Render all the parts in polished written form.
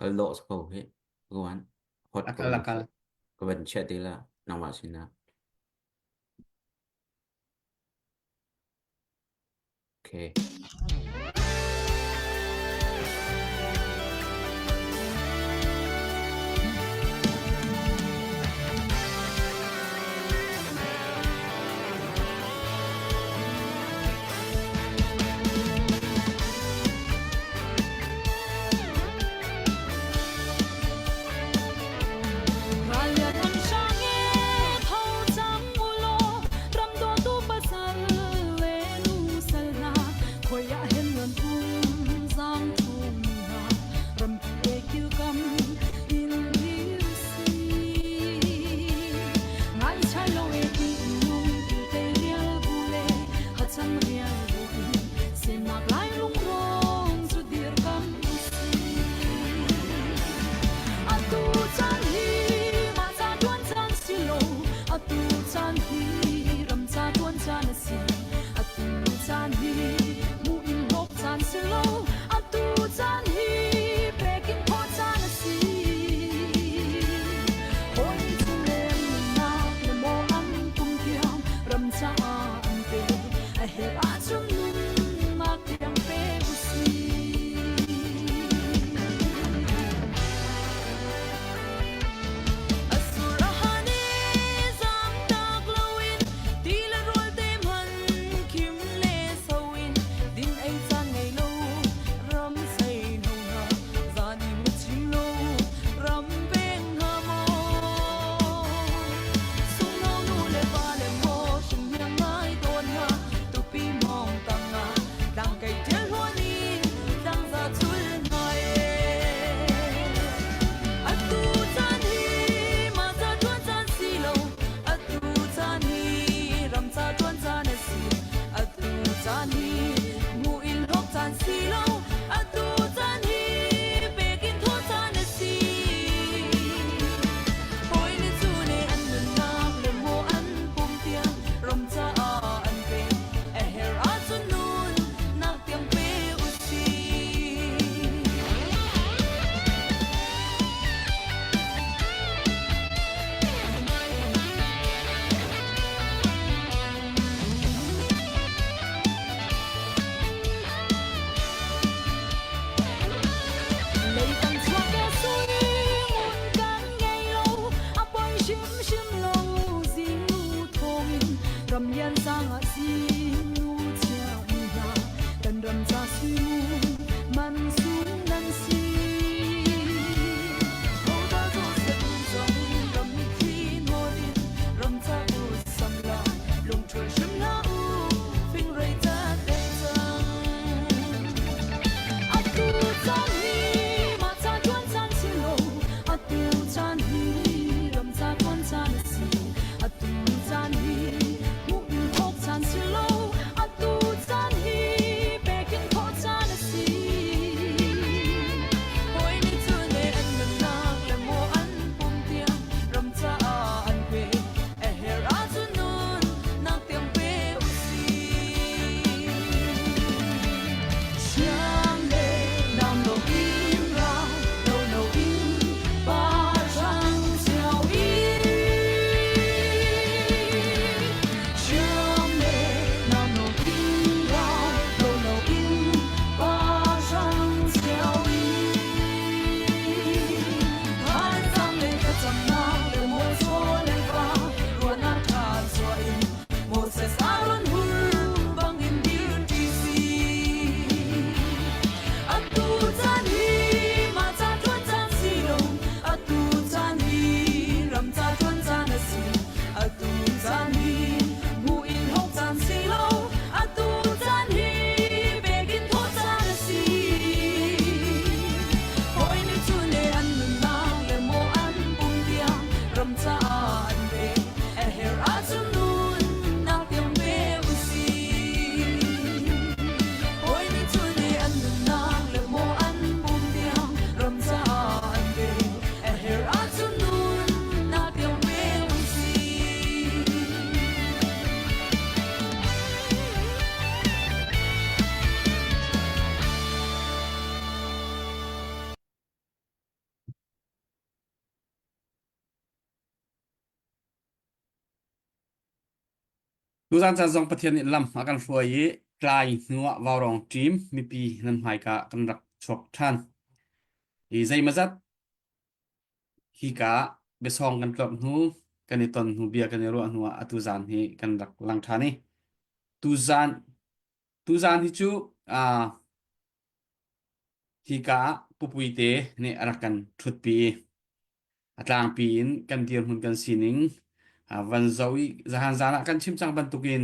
Kal dawh si ko hih. Kuan hot A ko kal a kal. Ka van chiah te la nangmah sinah. Okay. Tuzaan caan zong Pathian nih lam a kan hruai i tlai hnuah vaurawng ṭim mipi nan hmaika kan rak chuak ṭhan. I zeimazat hika biasawng kan tlawp hnu, kan i ton hnu bia kan i ruah hnu ah atu zaan hi kan rak lang ṭhan i tuzaan tuzaan hi cu hika ah pupuite nih a rak kan ṭhutpi i a tlangpi in kan dirhmun kan sining van zoh i zahan zan ah kan chim cang bantukin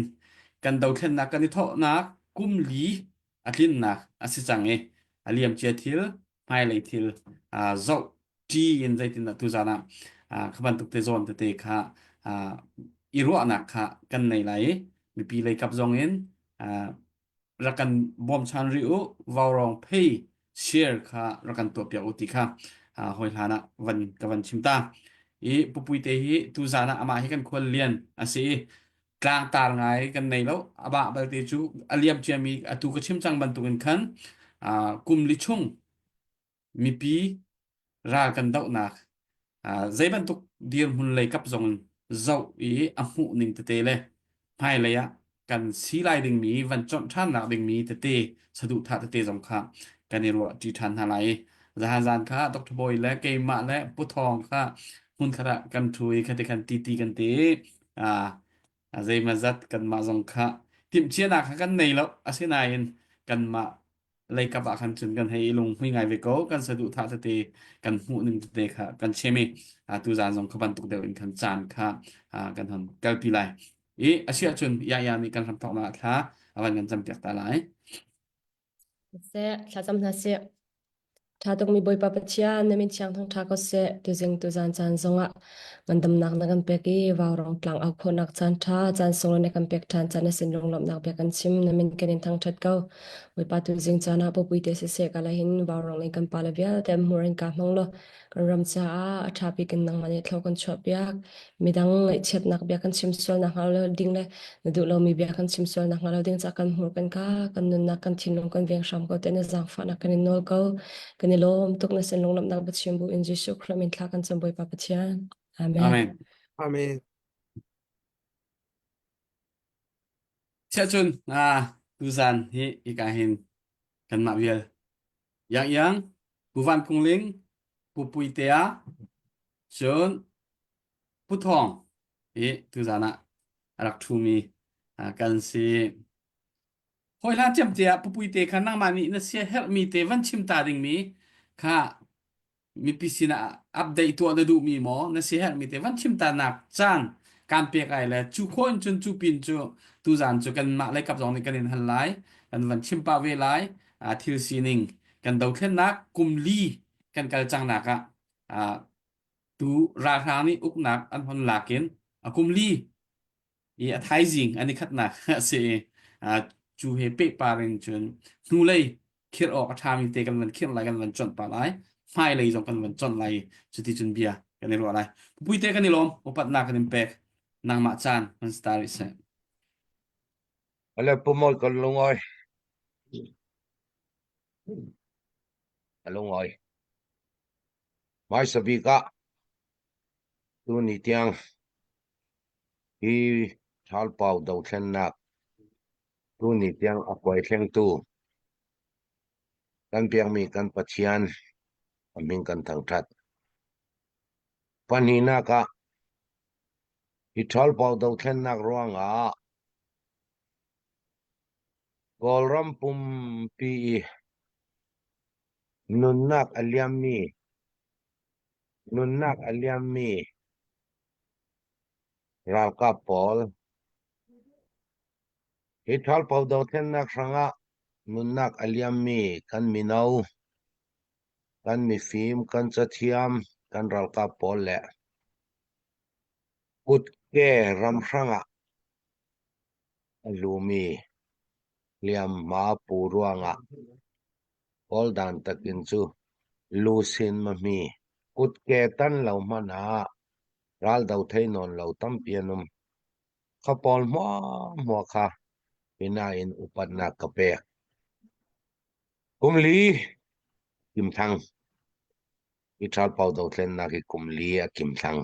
kan dothlennak kan i thawhnak kum li a tlinnak a si cang i a liamcia thil hmailei thil zoh ṭi in zeitindah tuzan ah kha bantuk te zawn tete kha i ruahnak kha kan nei lai i mipi lei kap zong in rak kan bawmchan rih u vaurawng phei share kha rak kan tuah piak u ti kha hawi hlan ah van ka van chim ta i pupui te hi tu zan ah amah hi kan khual lian a si i tlangtar ngai kan nei lo abah balte cu a liam ciami atu ka chim cang bantukin khan kum li chung mipi ral kan dohnak zei bantuk dirhmun lei kap zong in zoh i a hmuh ning tete le hmailei ah kan si lai dingmi van conh ṭhannak dingmi tete saduhthah tete zong kha kan i ruah ṭi ṭhan hna lai i zahan zan kha Dr. Bawi le keimah le Pu Thawng kha hmunkhat ah kan ṭhu i khati khan titi kan ti i zeimazat kanmah zong kha timhcianak kha kan nei lo asinain kanmah leikap ah khan cun kan hei i lunghmui ngai ve ko kan saduhthah tete kan hmuh ning tete kha kan chim i tuzaan zong kha bantuk deuh in khan caan kha kan hon kalpi lai i a si ahcun Yahya nih kan hramthawknak thla a van kan campiak ta lai. Seh, thlacam hna sih. Ṭha tukmi Bawipa Pathian, na min thiang thangṭha ko seh. Tuzing tuzaan caan zongah ngandamnak na kan pek i vaurawng tlang au khawhnak caan ṭha, caan sunglawi na kan pek ṭhan caan na sin lunglawmhnak bia kan chim, na min kan in thangṭhat ko. Bawipa tuzing caan ah pupui te siseh ka hin vaurawng in kan pale vialte hmur in ka hmang law kan ram caah a ṭha bik in nangmah nih thlo kan chuahpiak. Midang ngaihchiatnak bia kan chim sual nakhnga lo ding le na duh lomi bia kan chim sual nakhnga lo ding caah kan hmur kan ka kan nunnak kan thinlung kan veng hram ko te na zaangfahnak kan in nawl ko. Kan i lawm tuk na sin lunglawmhnak biachim bu in Jesuh Khrih min thla kan cam Bawipa Pathian. Amen. Amen. Amen. Siahcun tuzaan hi hika hin kanmah vial Yang Yang, Pu Van Kung Ling, Pu Pui Tea, cun Pu Thawng hi tuzaan ah a rak ṭhumi kan si. Hawi hlan ciam tiah Pu Pui Te kha nangmah nih na sia herhmi te van chim ta dingmi kha mipi sinah update tuah na duhmi maw na si herhmi te van chim ta nak caan kan pek ai le cu khawh in cun cu pin cu tuzaan cu kanmah lei kap zong nih kan in hal lai kan van chim pah ve lai thil sining kan dothlennak kum li kan kal cang nak ah tu ralhrang nih uknak an hon lak in a kum li i a thaizing an i khatnak a si i cu he pehpar in cun hnulei khirh awk a ṭhami te kan van khirh lai kan van conh pah lai hmailei zong kan van conh lai cuti cun bia kan i ruah lai pupuite kan i lawm upatnak kan in pek nangmah caan kan star rih seh Ale pumol kan lungoi. Lungoi. Mai sabik ah tuni tiang hi ṭhalpau dothlennak tuni tiang a kuai thlengtu kan biakmi kan Pathian a min kan thangṭhat. Pahnihnak ah hi ṭhalpau dothlennak ruangah Kawlram pumpi i nunnak a liammi nunnak a liammi ralkap pawl hi ṭhalpau dothlennak hrangah nunnak a liammi kan mino, kan mifim, kan cathiam, kan ralkap pawl le kutke ram hrangah a lumi hliamhma pu ruangah Kawl dan takin cu lucin mahmi kutke tan lo hmanh ah raldo thei nawn lo tampi an um. Kha pawl hmuahhmuah kha hinain upatnak ka pek. Kum li kim thang. Hi ṭhalpau dothlennak hi kum li a kim thang.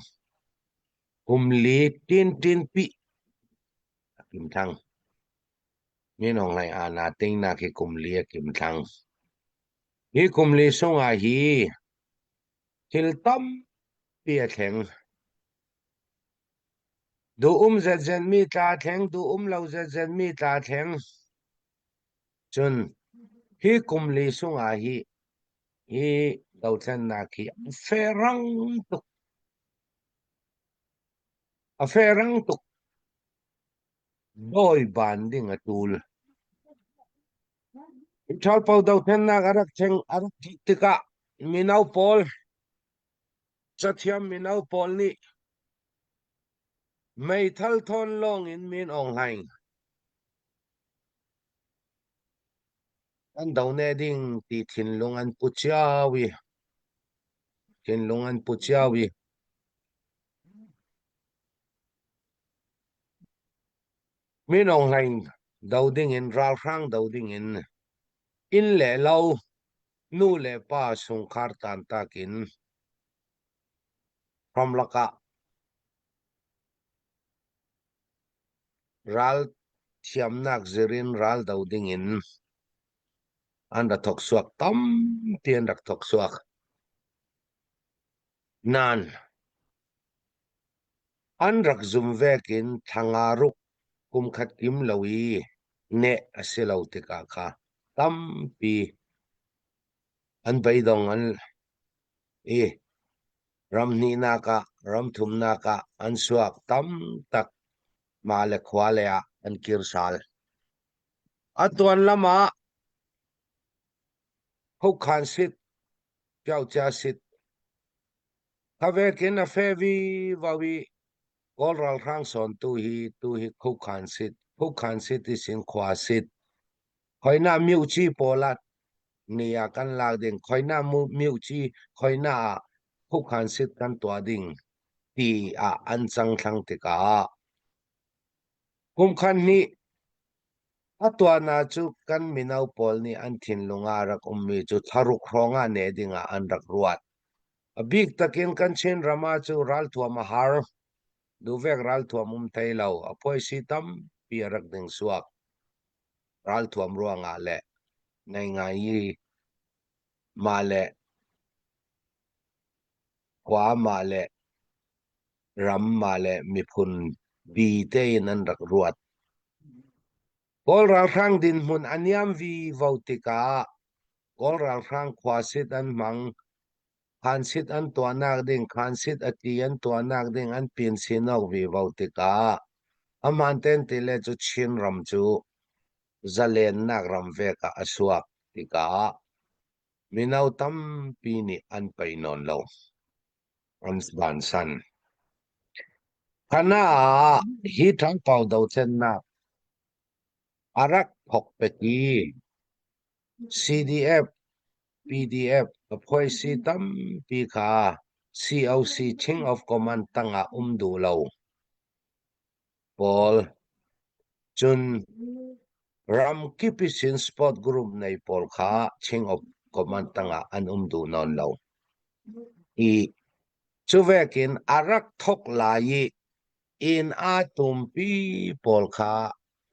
Kum li tin tin pi. kim thang. Min Aung Hlaing aa tingnak hi kum li a kim thang. Hi kum li sungah hi thil tampi a thleng. Duh um zetzet mi tla thleng, duh um lo zetzet mi tla thleng. Cun hi kum li sungah hi hi dothlennak hi a ferang tuk. A ferang tuk. Dawi ban ding a tul. Ṭhalpo dothlennak a rak thleng a rak dih tikah mino pawl cathiam mino pawl nih meithal thawn lawng in Min Aung Hlaing Kan do ne ding ti thinlung an pu cio i thinlung an pu cio i Min Aung Hlaing do ding in ralhrang do ding in inn le lo nu le pa chungkhar tantak in hramlak ah Ral thiamnak zir in ral do ding in an ra thok suak tampi an rak thok suak. Nain an rak zum vek in thla ruk kum khat kim lo i neh a si lo tikah kha tampi an beidong an i Ram hnihnak ah ram thumnak ah an suak tamtak mah le khua le ah an kir sal. A tuan lam ah Hukhan sit, Pyaucia sit, khavekin a fe vi vawi Kawl ralhrang sawn tu hi tu hi Khukhan sit, Khukhan sit i sin khua sit. Khoina miuci pawl ah ni ah kan lak ding, khoina miuci khoina ah khukhan sit kan tuah ding ti ah an cang thlang tikah kumkhan hnih a tuahna cu kan mino pawl nih an thinlung ah rak ummi cu thlaruk hrawng ah ne ding ah an rak ruat. A bik takin kan Chin ram ah cu ralthuam a har. Duvek ralthuam um thei lo, a phuaisi tampi a rak ding suak. Ralthuam ruangah le nei ngai i mah le khua mah le ram mah le miphun bi tein an rak ruat. Kawl ralhrang dinhmun a niam vivo tikah Kawl ralhrang khuasit an hmang. Khansit an tuahnak ding, khansit a ti an tuahnak ding an pin sinok vivo tikah ahmaan ten ti le cu Chin ram cu zalennak ram vek ah a suak tikah mino tampi nih an pei nawn lo. An vansan. Khana ah hi ṭhangpau dothlennak a rak thok pek i CDF, PDF phuaisi tampi kha COC Chain of Command tangah um duh lo pawl cun ramkip i sin sport group nei pawl kha Chain of Command tangah an um duh nawn lo. I cu vekin a rak thok lai i inn aa tumpi pawl kha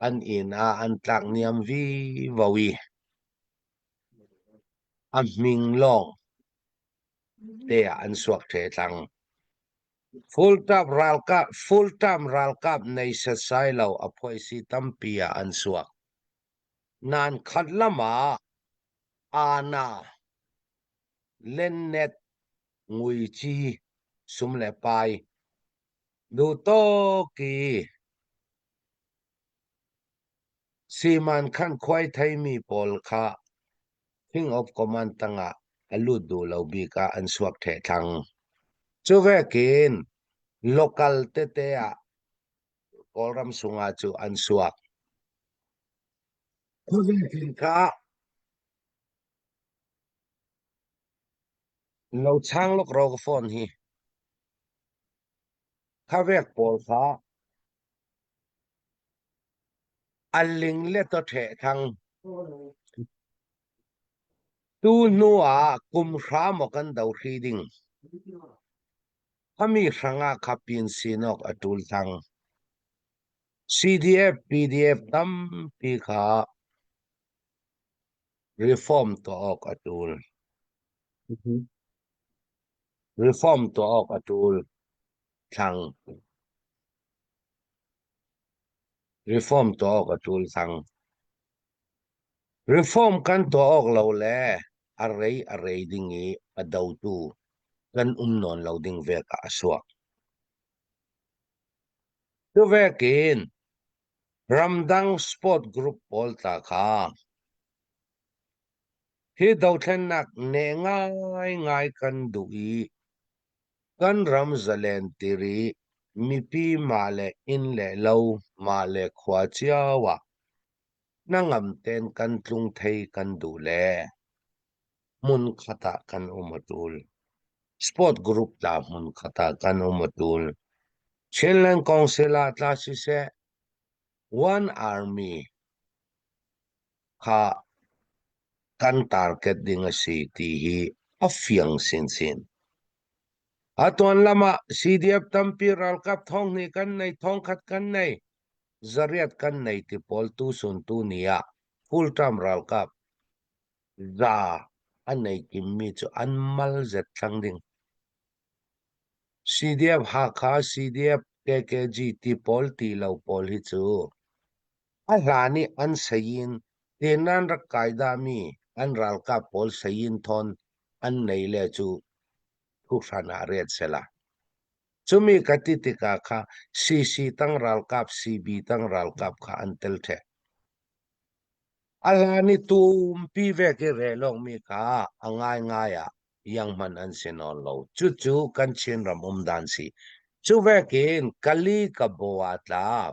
an inn ah an tlak niam vivo i a hming lawng te ah an suak ṭhe tlang. Full-time ralkap, full-time ralkap nei setsai lo a phuaisi tampi ah an suak. Nan khat lam ah ana lennet nguici sum le pai duhtawk i Siman khan khuai theimi pawl kha King of Command tangah a lut duh lo bik ah an suak ṭheh thlang. Cu vekin local tete ah Kawlram sungah cu an suak. Cu vekin kha lo chang lok ro ka phone hi. Kha vek pawl kha a ling le to ṭheh thang. Tu hnu ah kum hra maw kan do hri ding. Khami hrangah kha pin sinawk a ṭul thang. CDF, PDF tampi kha reform tuah awk a ṭul. Reform tuah awk a ṭul. Thlang. Reform tuah awk a ṭul thlang. Reform kan tuah awk lo le a rei a rei ding i a dotu kan um nawn lo ding vek ah a suak. Tuvek in ramdang sport group pawl tla kha hi dothlennak ne ngaingai kan duh i kan ram zalen tiri mipi mah le inn le lo mah le khua cio ah hnangam tein kan tlung thei kan duh le hmunkhat ah kan um a ṭul. Sport group tla hmunkhat ah kan um a ṭul. Chinland Council ah tla siseh, One Army kha kan target ding a si ti hi a fiang sinsin. A tuan lam ah CDF tampi ralkap thong hnih kan nei, thong khat kan nei, zariat kan nei ti pawl tusun tu ni ah full term ralkap za a nei kimmi cu an mal zet thlang ding. CDF Hakha, CDF KKG ti pawl ti lo pawl hi cu a hlan i an sayin tenan rak kai dahmi an ralkap pawl sayin thawn an nei le cu thuhran ah ret sela. Cumi ka ti tikah kha CC tang ralkap, CB tang ralkap kha an tel ṭheh. A hlan i tumpi vek i relawkmi kha a ngaingai ah iang hmanh an si nawn lo. Cucu kan Chinram um dan si. Cu vekin Kali ka bo ah tla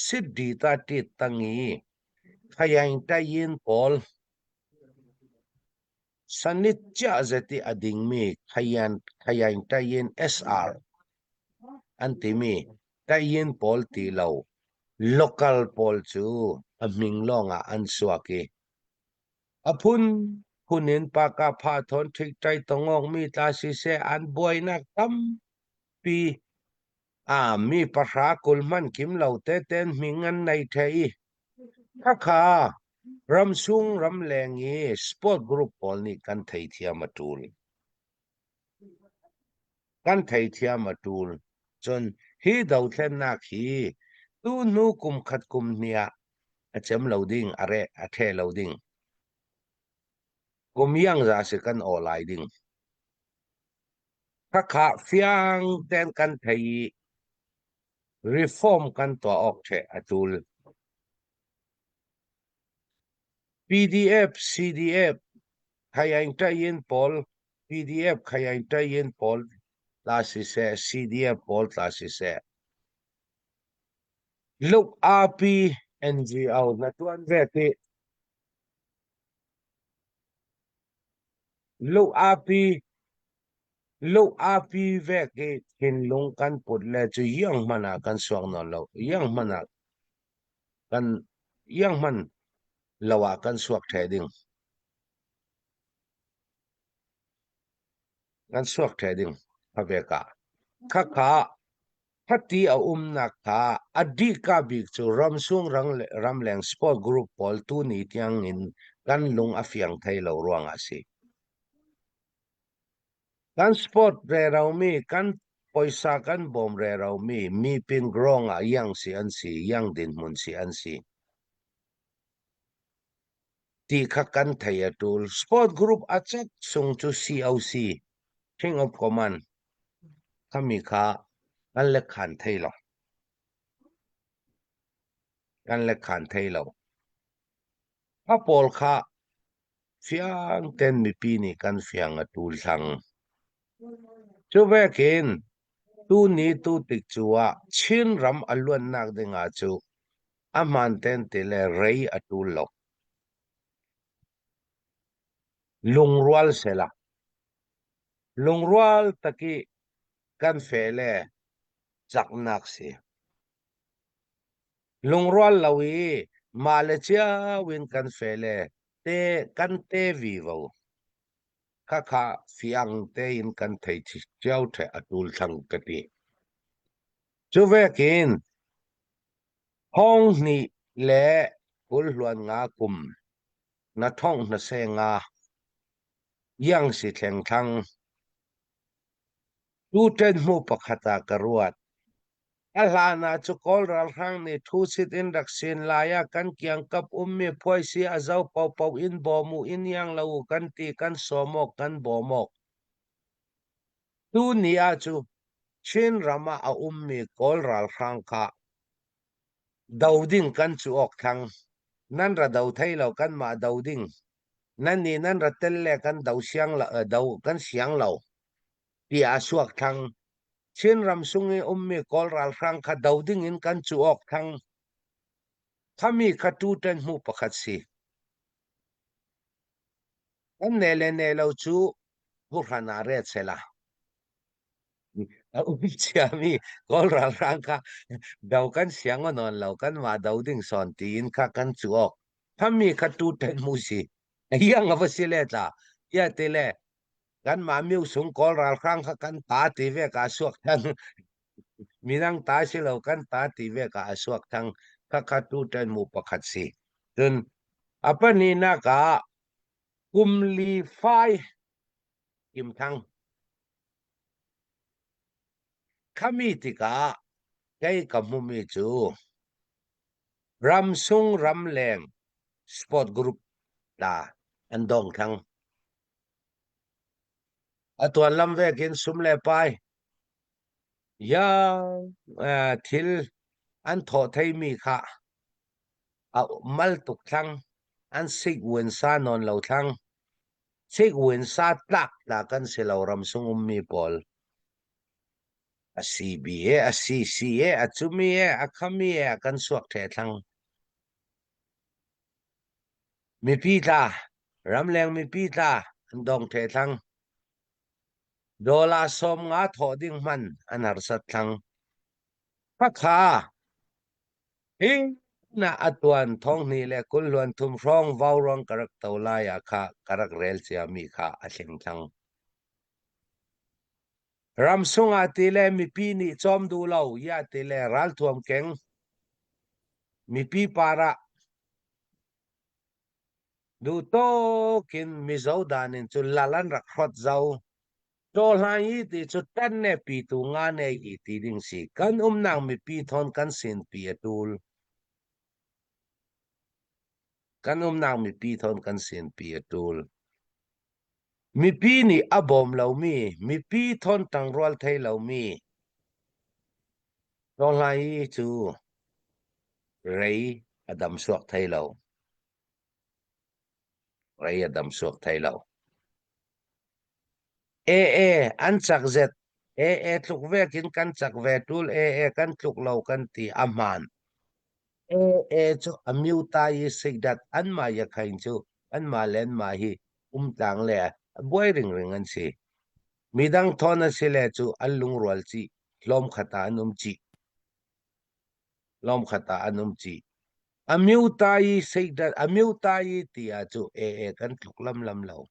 Siddi ta tit tangi khayaing tayin pawl Sanit chiah zet i a dingmi Khayan Khayaing Tayin SR an timi Tayin pawl ti lo local pawl cu a hming lawngah an suak i a phunphun in paka pha thawn ṭhikṭai tongawk mi tla siseh an buainak tampi a mi pahra 20 hmanh kim lo teten hming an nei ṭheh i khakha ramsung ramleng i sport group pawl nih kan theithiam a ṭul. Kan theithiam a ṭul. Cun hi dothlennak hi tu hnu kum khat kum hnih ah a cem lo ding, a re a ṭhe lo ding. Kum iangza si kan aw lai ding. Khakha fiang tein kan thei i reform kan tuah awk ṭheh a ṭul. PDF, CDF, Khayaing Tayin pawl, PDF Khayaing Tayin pawl tla siseh, CDF pawl tla siseh. Luk AP NGO na tuan ve ti. Luk AP Luk aapi vek i thinlung kan put le cu iang hmanh ah kan suak nawn lo. Iang hmanh ah kan iang hmanh lo ah kan suak ṭheh ding. Kan suak ṭheh ding kha vek ah. Khakha khati a umnak kha a dika bik cu ramsung ramleng sport group pawl tuni tiang in kan lung a fiang thai lo ruangah a si. Kan sport reromi, kan poisa kan bawm reromi mipin grong ah iang si an si, iang dinhmun si an si. Ti kha kan thei a tul. Sport group a cak sung cu COC, King of Command, khami kha kan le khan thei lo. Kan le khan thei lo. A pawl kha Fiang tein mipi nih kan fiang a tul thlang. Cu vekin tuni tu tik cu ah Chinram a luannak dingah cu a hmaan tein ti le rei a tul lo. Lungrual sela. Lungrual taki kan fe le caknak si. Lungrual lo i mah le cio in kan fe le te kan te vivo. Khakha fiang tein kan thei cio ṭheh a tul thlang ka ti. Cu vekin. Thong hnih le kul hluan nga kum na thongh hna seh nga iang si thlengthlang. Tutan hmu pakhat ah ka ruat. A hlan ah cu Kawl ralhrang nih thusit in rak sin lai ah kan kiangkap ummi phuaisi a zo paohpaoh in bawm u in iang lo u kan ti kan sawm awk kan bawm awk. Tuni ah cu Chin ram ah a ummi Kawl ralhrang kha do ding kan cu awk thlang. Nan ra do thai lo kanmah do ding. Nan nih nan ra tel le kan do siang lo, do kan siang lo tiah a suak thlang. Chinram sung i ummi Kawl ralhrang kha do ding in kan cu awk thlang. Khami kha tutan hmu pakhat si. Kan ne le ne lo cu buhran ah ret sela. A um ciami Kawl ralhrang kha do kan siang nawn lo kan mah do ding sawn tiin kha kan cu awk. Khami kha tutan hmu si. Iang a va si le tla. Ia ti le kanmah miusung Kawl ralhrang kha kan ta ti ve ka suak thang. Midang ta si lo kan ta ti ve ka a suak thang. Khakha tutan mu pakhat si. Cun a pahnihnak ah kum li fai kim thang. Khami tikah kei ka hmumi cu ramsung ramleng sport group ta an dong thang. A tuan lam vekin sum le pai ya thil an thawh theimi kha a mal tuk thlang an sik wen sa nawn lo thlang sik wen sa tlak tla kan si lo ram sung ummi pawl a CB he a CC he a cumi he a khami he a kan suak the thlang Mipi tla, ramleng mipi tla an dong the thlang. Dollar 50 thawh ding hman an harsat thlang. Khakha hi na atuan thong hnih le kul hluan thum hrawng vauruang ka rak to lai ah kha ka rak rel cia mi kha a thleng thlang. Ramsung ah ti le mipi nih cawm duh lo ya ti le ralthuam keng mipi par ah Duh tawk in Mizo dan in cun lal an rak hrot zau. Tawhlan i ti cu tan ne pitu nga ne i ti ding si. Kan umnak mipi thawn kan sin pi a tul. Kan umnak mipi thawn kan sin pi a tul. Mipi nih a bawm lomi, mipi thawn tangrual thei lomi, Tawhlan i cu rei a dam suak thai lo. Rei a dam suak thai lo. AA an cak zet. AA tluk vekin kan cak ve tul AA kan tluk lo kan ti a hmaan. AA cu a miuta i seidat anmah yakhain cu anmah le anmah hi umtlang le buai ringring an si. Midang thawn a si le cu an lungrual chih. Hlawm khat ah an um chih. Lawm khat ah an um chih. Amyutayi seidat amyutayi ti ah cu ee kan tluk lamlam lo.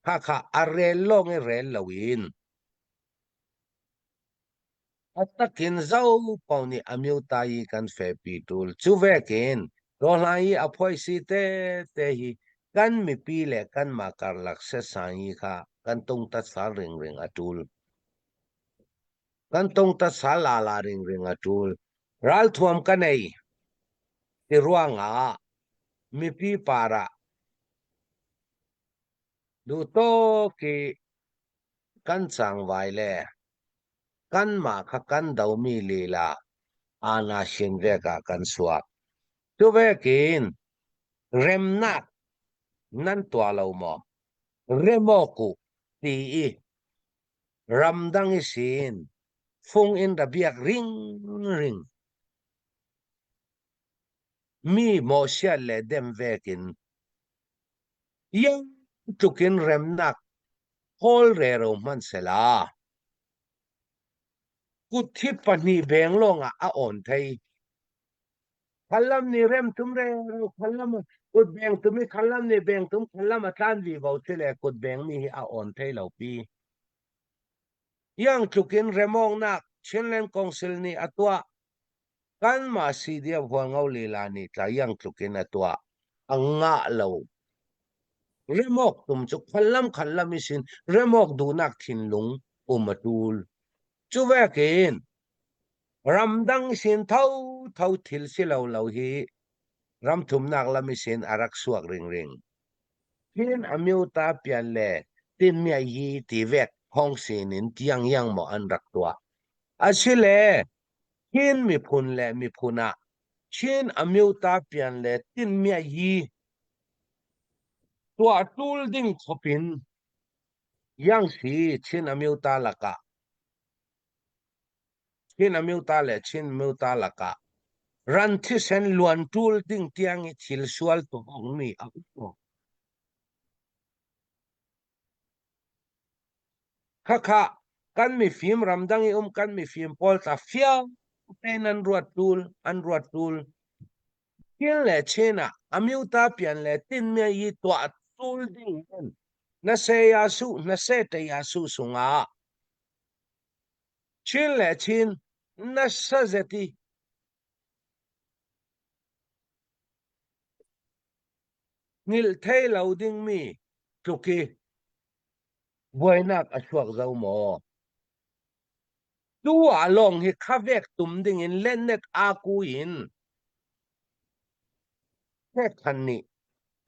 Khakha a rel lawng i rel loin a takin zo paoh nih amyutayi kan fepi tul. Cu vekin Tawhlan i a phoisi te te hi kan mipi le kanmah karlak setsang i kha kan tungtat sal ringring a tul. Kan tungtat sal lala ringring a tul. Ralthuam ka nei ti ruangah mipi par ah duhtawk i kan cangvai le kanmah kha kan domi lila ana sin vek ah kan suak. Cu vekin remnak nan tuah lo maw? Rem awk u ti i ramdang i sin fung in ra biak ringring mi mawhsiat le dem vekin iang tlukin remnak kawl rero hmanh sela kut hi pahnih beng lawngah a awn thei khalam nih rem tum re khalam kut beng tum i khalam nih beng tum khalam a tlan vi vo thi le kut beng mi hi a awn thei lo pi Iang tluk in remawngnak Chinland Council nih a tuah. Kanmah CDF Hualngo lila nih tla iang tluk in a tuah. A ngah lo. Remawk tum cu khallam khallam isin remawk duhnak thinlung um a tul. Cu vekin ramdang sin thotho thil si lo lo hi ramthumnak lam isin a rak suak ringring. Chin Amyota pian le Tinmia yi ti vek hong sin in tiang yang maw an rak tuah. Asile Chin miphun le miphun ah Chin Amyota pian le Tinmia yi tuah tul ding khopin yang si Chin Amyota lakah Chin Amyota le Chin Amyota lakah ran thisen luan ṭul ding tiang i thil sual tuahmi a um. Khakha kan mifim ramdang i um kan mifim pawl tla fiang tein an ruat ṭul an ruat ṭul. Chin le Chin ah Amyota pian le tinmi i tuah ṭul ding in na se ya su na se te ya su sungah Chin le Chin nasa zet i hngilh thei lo dingmi tluk i buainak a chuak zo maw? Tu ah lawng hi khavek tum dingin lennet aa ku in Hekhan nih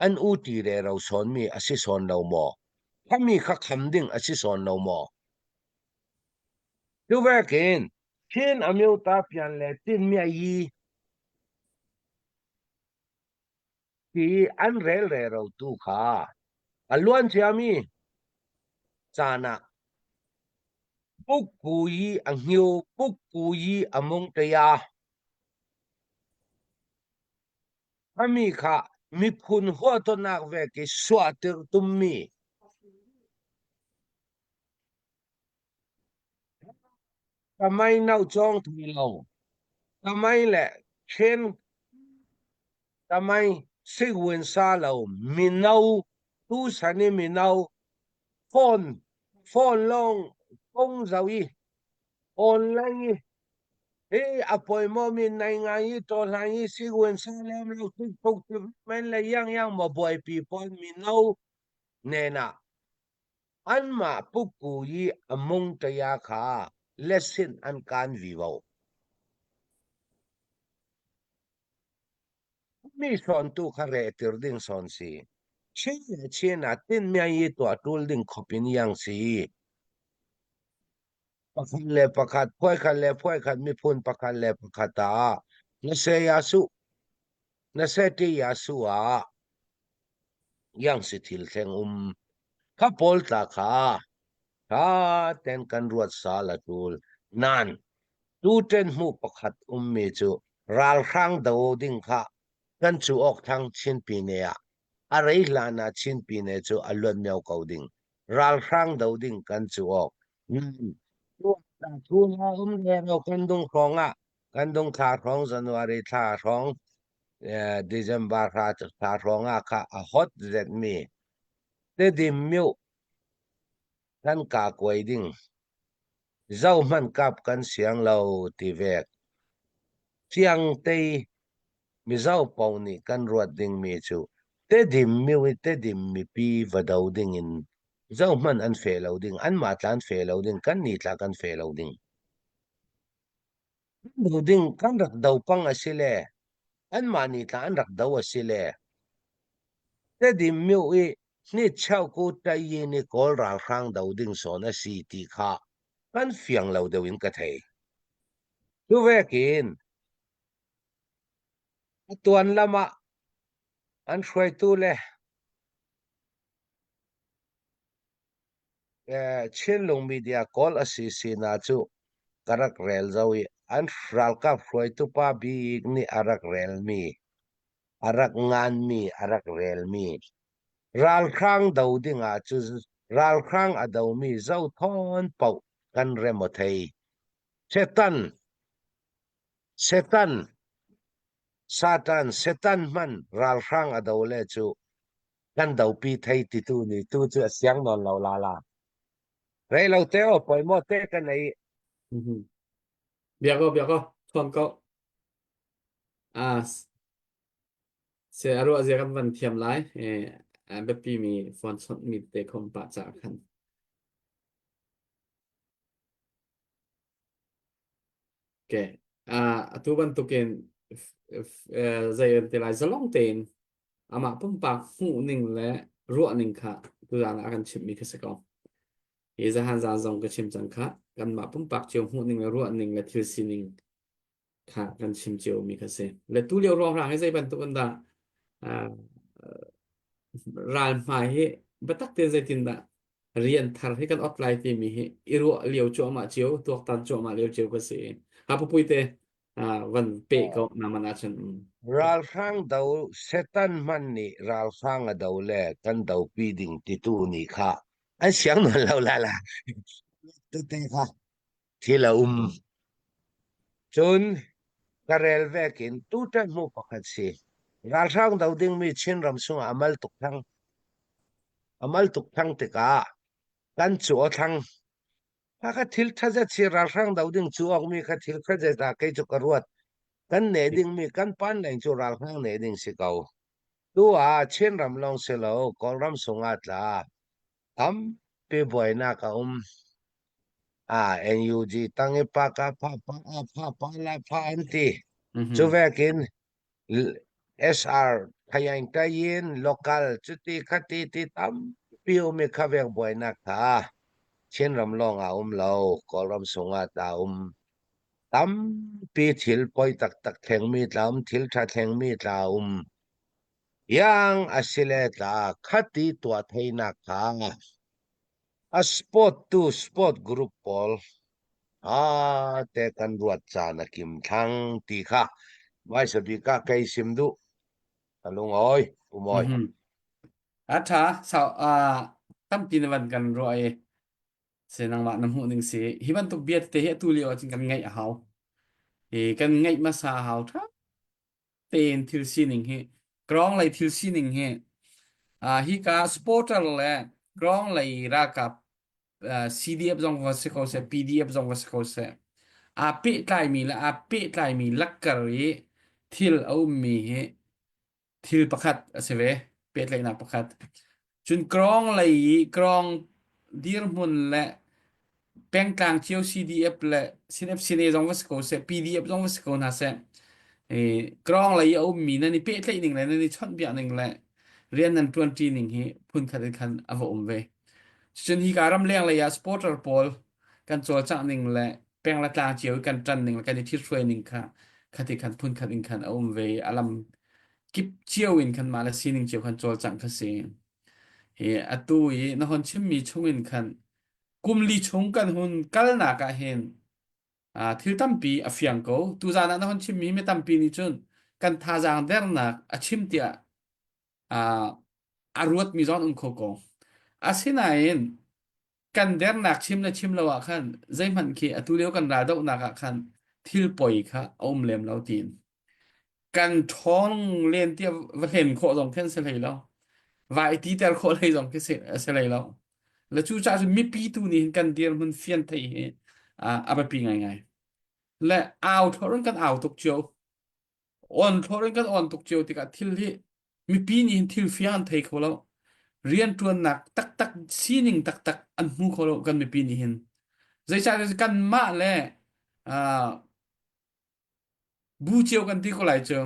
an uṭi rero sawnmi a si sawn lo maw? Khami kha kham ding a si sawn lo maw? Cuvekin Chin Amyota pian le Tinmia yi ti an rel rero tu kha a luan ciami caan ah Pukku yi a hngio, pukku yi a mung tea. Ami kha miphun huahtonak vek i suahtir tummi Tamai no cawng thai lo. Tamai le ṭhen tamai sigwin sa lo mino tusan i mino phone phone lawng kong zo i online i hi a poimomi nai ngai i tawhlan i sigwin sa lem lo TikTok men le yang yang ma buaipi pawl mino nena anmah pukku i a mung ṭaya kha lesin an kaan vivo. Mi sawntu kha rehtir ding sawn si. Chin le chin ah tinmiai i tuah ṭul ding khop in iang si. Pakhat le pakhat, phuaikhat le phuaikhat, miphun pakhat le pakhat ah na se ya su, na se ti ya su ah yang si thil thleng um. Kha pawl tla kha tha ten kan ruat sal a tul. Nan tu ten hmu pakhat ummi cu ralhrang do ding kha kan cu awk thang Chin pine ah a rei hlan ah Chin pine cu a luan meo ko ding. Ralhrang do ding kan cu awk. Thu na um le kan dung hrawng ah kan dung thla hrawng January thla hrawng December thla thla hrawng ah kha a hot zetmi Tedim myo kan ka kuai ding zohhmanh kap kan siang lo ti vek. Chiang tei Mizo paoh nih kan ruat dingmi cu Tedim myo i Tedim mipi va do ding in zohhmanh an fe lo ding, anmah tla an fe lo ding, kannih tla kan fe lo ding. Do ding kan rak do pang a si le anmah nih tla an rak do a si le Tedim myo i hnicheu ku tayi ni Kawl ralhrang do ding sawn a si ti kha kan fiang lo deuh in ka thei. Cu vekin a tuan lam ah an hruaitu le Chinlung Media Kawl a si sinak cu ka rak rel zau i an ralkap hruaitu pa bik nih a rak relmi, a rak nganmi, a rak relmi ralhrang do dingah cu ralhrang a domi zothawn paoh kan rem aw thei. Satan, Satan, Satan, Satan hman ralhrang a do le cu kan dopi thei titu nih tu cu a siang nawn lo la la. Rei lo te o poi mo te ka nei. Bia ko bia ko thuam ko. Ah, se a ruah zia kan van thiam lai. Eh, a biapi mi phone chawnh mi te khom pah ca khan. Okay. Ah, atu bantukin zei an ti lai zalong tein amah pumpak hmuh ning le ruah ning kha tuzaan ah a kan chimhmi kha si ko. Hi zahan zaan zong ka chim cang kha kanmah pumpak cio hmuh ning le ruah ning le thil sining kha kan chim cio mi kha si. Le tu lio ruang hrang hi zei bantuk in dah ah, ral hmai hi biatak tein zeitin dah rian thar hi kan ot lai timi hi i ruah lio cuahmah cio tuaktan cuahmah lio cio ka si. Ha pupui te ah, van pe ko na man ahcun mm. Ralhrang do Satan hmanh nih ralhrang a do le kan dopi ding titu nih kha an siang nawn lo la la. Tete kha thil a um. Cun ka rel vekin tutan hmu pakhat si. Ralhrang do dingmi Chinram chungah a mal tuk thang. A mal tuk thang tikah kan cu aw thlang. Kha thil ṭha si ralhrang do ding cu awkmi kha thil ṭha zet ah kei cu ka ruat. Kan ne dingmi kan pan leng cu ralhrang ne ding si ko. Tu ah Chinram lawng si lo Kawlram sungah tla tampi buainak a um. Ah, NUG tang i pa ka pha pa a pha pa la pha an ti. Mhm. Cu vekin SR thayaing tayin local cuti khati ti tampi um i kha vek buainak kha Chinram lawng ah um lo, Kawlram sungah ta um. Tampi thil poi taktak thlengmi tla um, thil ṭha thlengmi tla um. Iang a si le tla khati tuah theinak kha A sport tu sport group pawl aa te kan ruat caan a kim thlang ti kha hmaisa bik ah kei sim duh. Ka lungawi, umawi. Mhm. A ṭha sau ah tampi na van kan ruah i se nangmah na hmuh ning si hi bantuk bia tete hi atu lio ahcun kan ngaih a hau. I kan ngaih hmasa a hau ṭha tein thil sining hi Krong lei thil sining hi uh, hika supporter le Krong lei ralkap uh, CDF zong va si ko seh PDF zong va si ko seh aa pehtlaimi le aa pehtlaimi lakkar i thil a ummi hi thil pakhat a si ve pehtlaihnak pakhat cun Krong lei i Krong dirhmun le pengtlang cio CDF le CNF-CNA zong va si ko seh, PDF zong va si ko hna seh, Krong lei i a ummi nan i pehtlaih ning le nan i chawnhbiak ning le rian nan ṭuanṭi ning hi phunkhat in khan a va um ve. Cun hi ka ramleng lei ah supporter pawl kan cawlcangh ning le peng le tlang cio i kan ṭan ning le kan i ṭhithruai ning kha khati khan phunkhat in khan a um ve i a lam kip cio in khan mah le sining cio khan cawlcangh kha si. Hi atu i na hon chimmi chungin khan kum li chung kan hun kalnak ah hin thil tampi a fiang ko. Tuzaan ah na hun chimmi mi tampi nih cun kan thazaang dernak a chim tiah a ruatmi zong an um kho ko. Asinain kan dernak chim le chim lo ah khan zeihmanh khi atu lio kan raldohnak ah khan thil poi kha a um lem lo tiin kan ṭhawng len tiah va hlen khawh zong khin si hlei lo va i titer khawh hlei zong khi si si hlei lo le cu caah cun mipi tu nih hin kan dirhmun fian thei hi a biapi ngaingai le au thlor in kan au tuk cio on thlor in kan on tuk cio tikah thil hi mipi nih hin thil fiang an thei kho lo rianṭuannak taktak sining taktak an hmu kho lo kan mipi nih hin zeicah kanmah le Bu cio kan ti ko lai cu.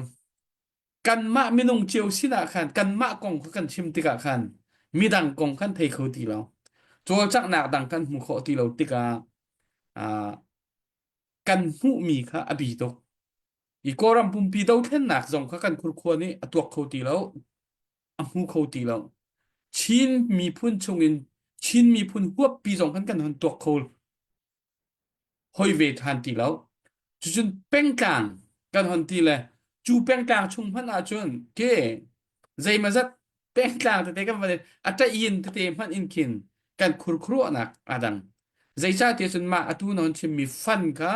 Kanmah minung cio sinah khan kanmah kong kha kan chim tikah khan midang kong kan thei kho ti lo. Cawlcanghnak dang kan hmu khawh ti lo tikah uh, kan hmuhmi kha a bi tuk. I Kawlram pumpi dothlennak zong kha kan khurkhua nih a tuak kho ti lo, a hmu kho ti lo. Chin miphun chungin Chin miphun huappi zong khan kan hun tuak kho hoi ve ṭhan ti lo. Cucun pengtlang kan hon ti le cu pengtlang chung hmanh ahcun ke zeimazat pengtlang tete kan van a ṭayin tete hmanh in khin kan khurkhuruahnak aa dang. Zeicahtiah cun mah atu na hon chimmi fan kha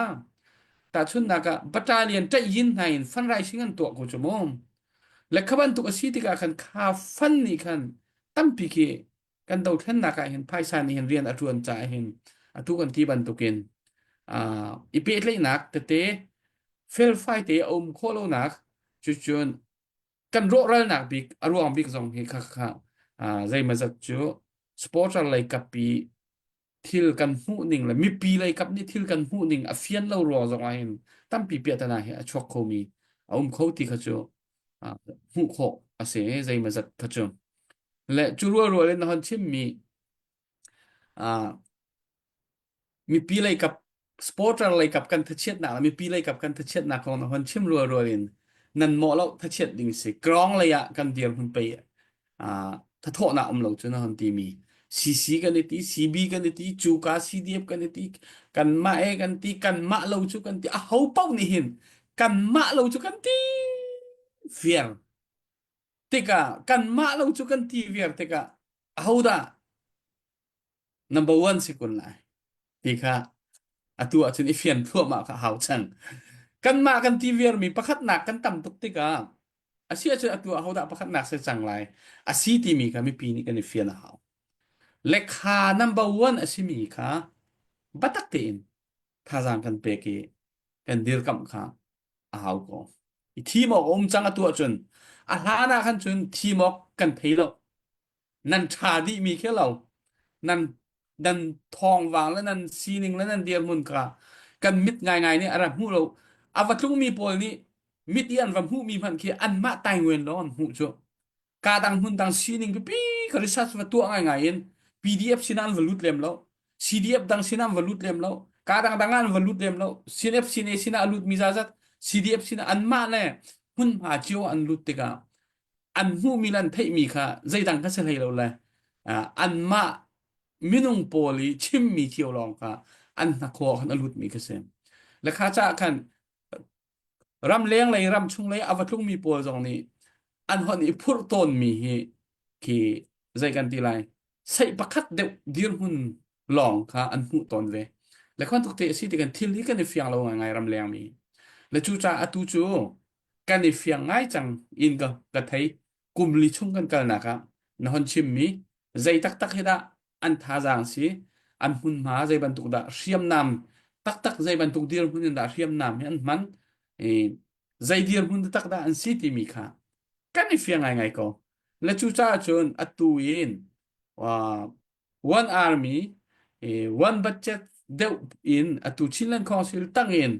tahchunhnak ah battalion ṭayin hna in fundraising an tuah ko cu mu. Le kha bantuk a si tikah khan kha fan nih khan tampi khi kan dothlennak ah hin phaisa nih hin rian a ṭuan caah hin atu kan ti bantukin uh, i pehtlaihnak tete felfai te a um khawh lonak Cucun kan rawhralnak bik a ruang bik zong hi kha kha zeimazat cu supporter lei kap i thil kan hmuh ning le mipi lei kap nih thil kan hmuh ning a fian lo ruang zong ah hin tampi piahtana hi a chuak khomi a um kho ti kha cu hmuh khawh a si zeimazat kha cu. Le cu rualrual in na hon chimmi mipi lei kap supporter lei kap kan thachiatnak le mipi lei kap kan thachiatnak kong na hon chim rualrual in nan mawh lo thachiat ding si krong lei ah kan dirhmun pei thathawhnak um lo cu na hon timi CC kan i ti CB kan i ti cuka CDF kan i ti kanmah e kan ti kanmah lo cu kan ti a ho paoh nih hin kanmah lo cu kan ti viar tikah kanmah lo cu kan ti viar tikah ahodah number one si kun lai ti kha atu ahcun i fian thluahmah kha hau cang. Kanmah kan ti viarmi pakhatnak kan tam tuk tikah a si ahcun atu ah hodah pakhatnak si cang lai a si timi kha mipi nih kan i fian a hau. Lekha number one a simi kha batak tein thazaang kan pek i kan dirkamh kha a hau ko. I thim awk a um cang atu ahcun a hlan ah khan cun thim awk kan thei lo. Nan ṭha dihmi khi lo. Nan nan thawngvang le nan sining le nan dirhmun kha kan mit ngaingai nih a ra hmuh lo. A va tlungmi pawl nih mit i an va hmuhmi hmanh khi anmah tainguen lawng an hmuh cu. Ka dang hmun dang sining pipi ka research va tuah ngaingai in PDF sinah an va lut lem lo. CDF dang sinah an va lut lem lo. Ka dang dang ah an va lut lem lo. CNF CNA sinah a lutmi zazat CDF sinah anmah le hmunhma cio an lut tikah an hmuhmi le an theihmi kha zeidang kha si hlei lo le anmah minung pawl i chimmi cio lawng kha an hnakhaw khan a lutmi kha si. Le kha caah khan ram leng lei ram chung lei a va tlungmi pawl zong nih an hon i phurh tawnmi hi khi zei kan ti lai seih pakhat deuh dirhmun lawng kha an hmuh tawn ve. Le khan tuk te a si ti kan thil hi kan i fiang lo ngaingai ram leng mi. Le cu caah atu cu kan i fiang ngai cang in ka ka thei kum li chung kan kalnak ah na hon chimmi zei taktak hi dah an thazaang si an hmunhma zei bantuk dah hriamnam taktak zei bantuk dirhmun in dah hriamnam hi an hman i zei dirhmun taktak dah an si timi kha kan i fiang ngaingai ko le cucaah cun atu in uh, one army one budget deuh in atu Chinland Council tang in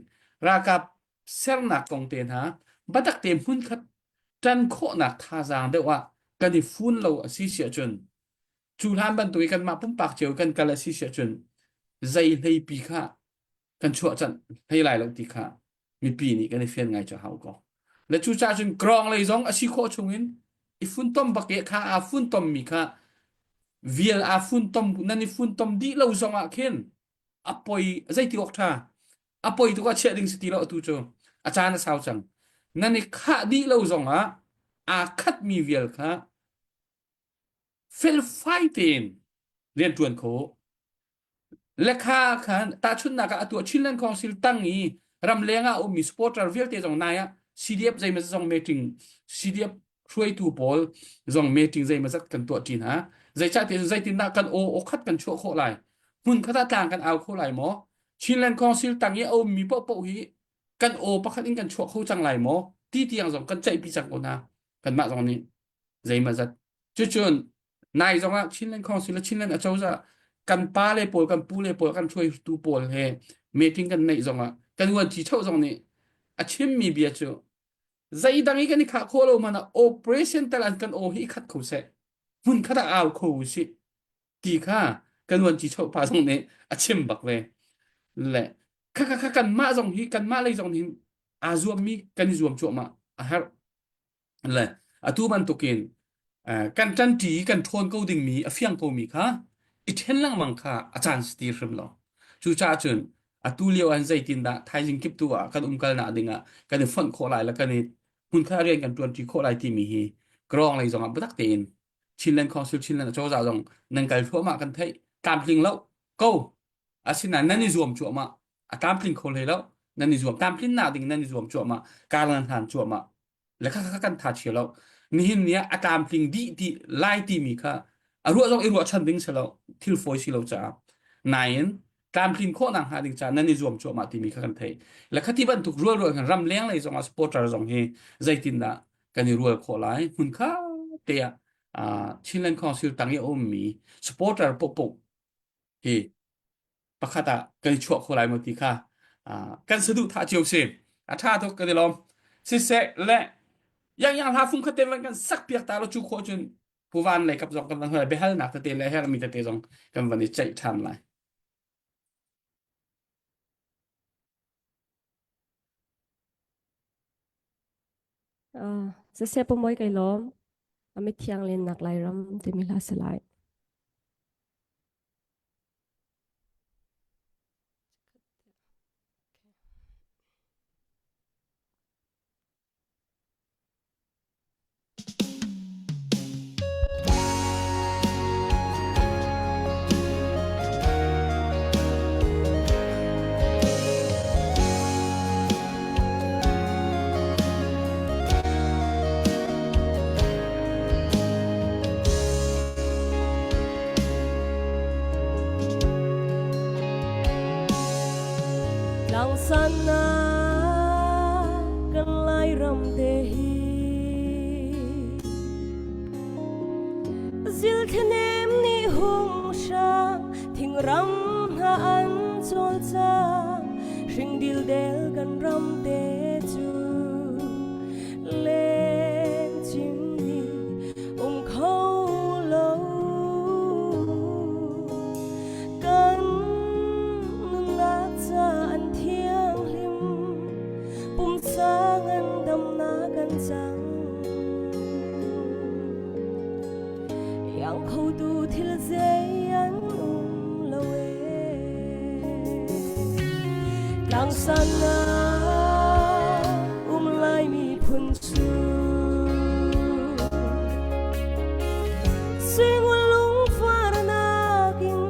ralkap sernak kong te hna batak te hmunkhat ṭan khawhnak thazaang deuh ah kan i fun lo a si si ahcun cu hlan bantuk i kanmah pumpak cio kan kal a si si ahcun zei hleipi kha kan chuah canh hlei lai lo ti kha mipi nih kan i fian ngai cu hau ko. Le cucaah cun krong lei zong a si khawh chungin i funtom bak i kha aa funtom mi kha vial aa funtom nan i funtom dih lo zong ah khin a poi zeiti awk ṭha a poi tuk ah chiah ding si ti lo atu cu a caan a sau cang nan i khah dih lo zong ah aa khat mi vial kha felfai tein rian ṭuan kho Lekha khan tahchunhnak ah atu Chinland Council tang i ramleng ah a ummi supporter vialte zong nai ah CDF zeimaw zong meeting CDF hruaitu pawl zong meeting zeimawzat kan tuah ṭi hna. Zeicahtiah zeitindah kan aw aw khat kan chuah khawh lai? Hmun khat ah tlang kan au kho lai maw? Chinland Council tang i a ummi paohpaoh hi kan aw pakhat in kan chuah kho cang lai maw? Ti tiang zong kan ceihpi cang ko hna. Kanmah zong nih zeimawzat. Cucun nai zong ah Chinland Council le Chinland acozah kan pa le pawl kan pu le pawl kan hruaitu pawl he meeting kan neih zong ah kan uanci cheu zong nih a chimmi bia cu zeidang i kan i khah khawh lo hmanh ah operation tal an kan aw hi i khat kho seh hmun khat ah au kho usih ti kha kan uanci cheu pa zong nih a chim bak ve le kha kha kha kanmah zong hi kanmah lei zong nih aa zuammi kan i zuam cuahmah a herh Le atu bantukin kan ṭanṭi kan ṭhawn ko dingmi a fiang komi kha i ṭhen lengmang kha a caan si ti hrim lo. Cucaah cun atu lio ah zeitindah thaizing kip tu ah kan umkalnak dingah kan i fonh khawh lai le kan i hmunkhat rian kan ṭuanṭi khawh lai timi hi Krawng lei zongah biatak tein Chinland Council Chinland acozah zong nan kal thluahmah kan theih tlamtling lo ko asinain nan i zuam cuahmah a tlamtling kho hlei lo nan i zuam tlamtlinnak ding nan i zuam cuahmah kar nan hlan cuahmah le kha kha kan tha chia lo nihin ni ah a tlamtling dih ti lai timi kha a ruah zong i ruahchan ding si lo thil fawi si lo caah nain. Tlamtlin khawhnak hnga ding caah nan i zuam cuahmah timi kha kan theih. Le khati bantuk rual rual kan ram leng lei zongah supporter zong hi zeitindah kan i rual khawh lai hmun kha te ah Chinland Council tang i a ummi supporter popo hi pakhat ah kan i chuah kho lai maw ti kha kan saduhthah cio si. A ṭha tuk kan i lawm. Siseh le yang yang hla fung khat te van kan sak piak ta lo cu khawh cun puvan lei kap zong kan van hal biahalnak tete le herhmi tete zong kan van i ceih ṭhan lai. Siseh pumoi kai lawm. Amit thiang len nak lai ram timi hla si lai. Langsana kan Lairam te hi Zilthlenem nih hung hrang thingram hna an cawlcang hring dildel kan ram te cu leng cim nih um kho lo kan nunnak ca an thianghlim pumsa ngandamnak kan cang iang khotu thil zei an um lo e tlang ah um lai miphun cu Singul lungfarnak in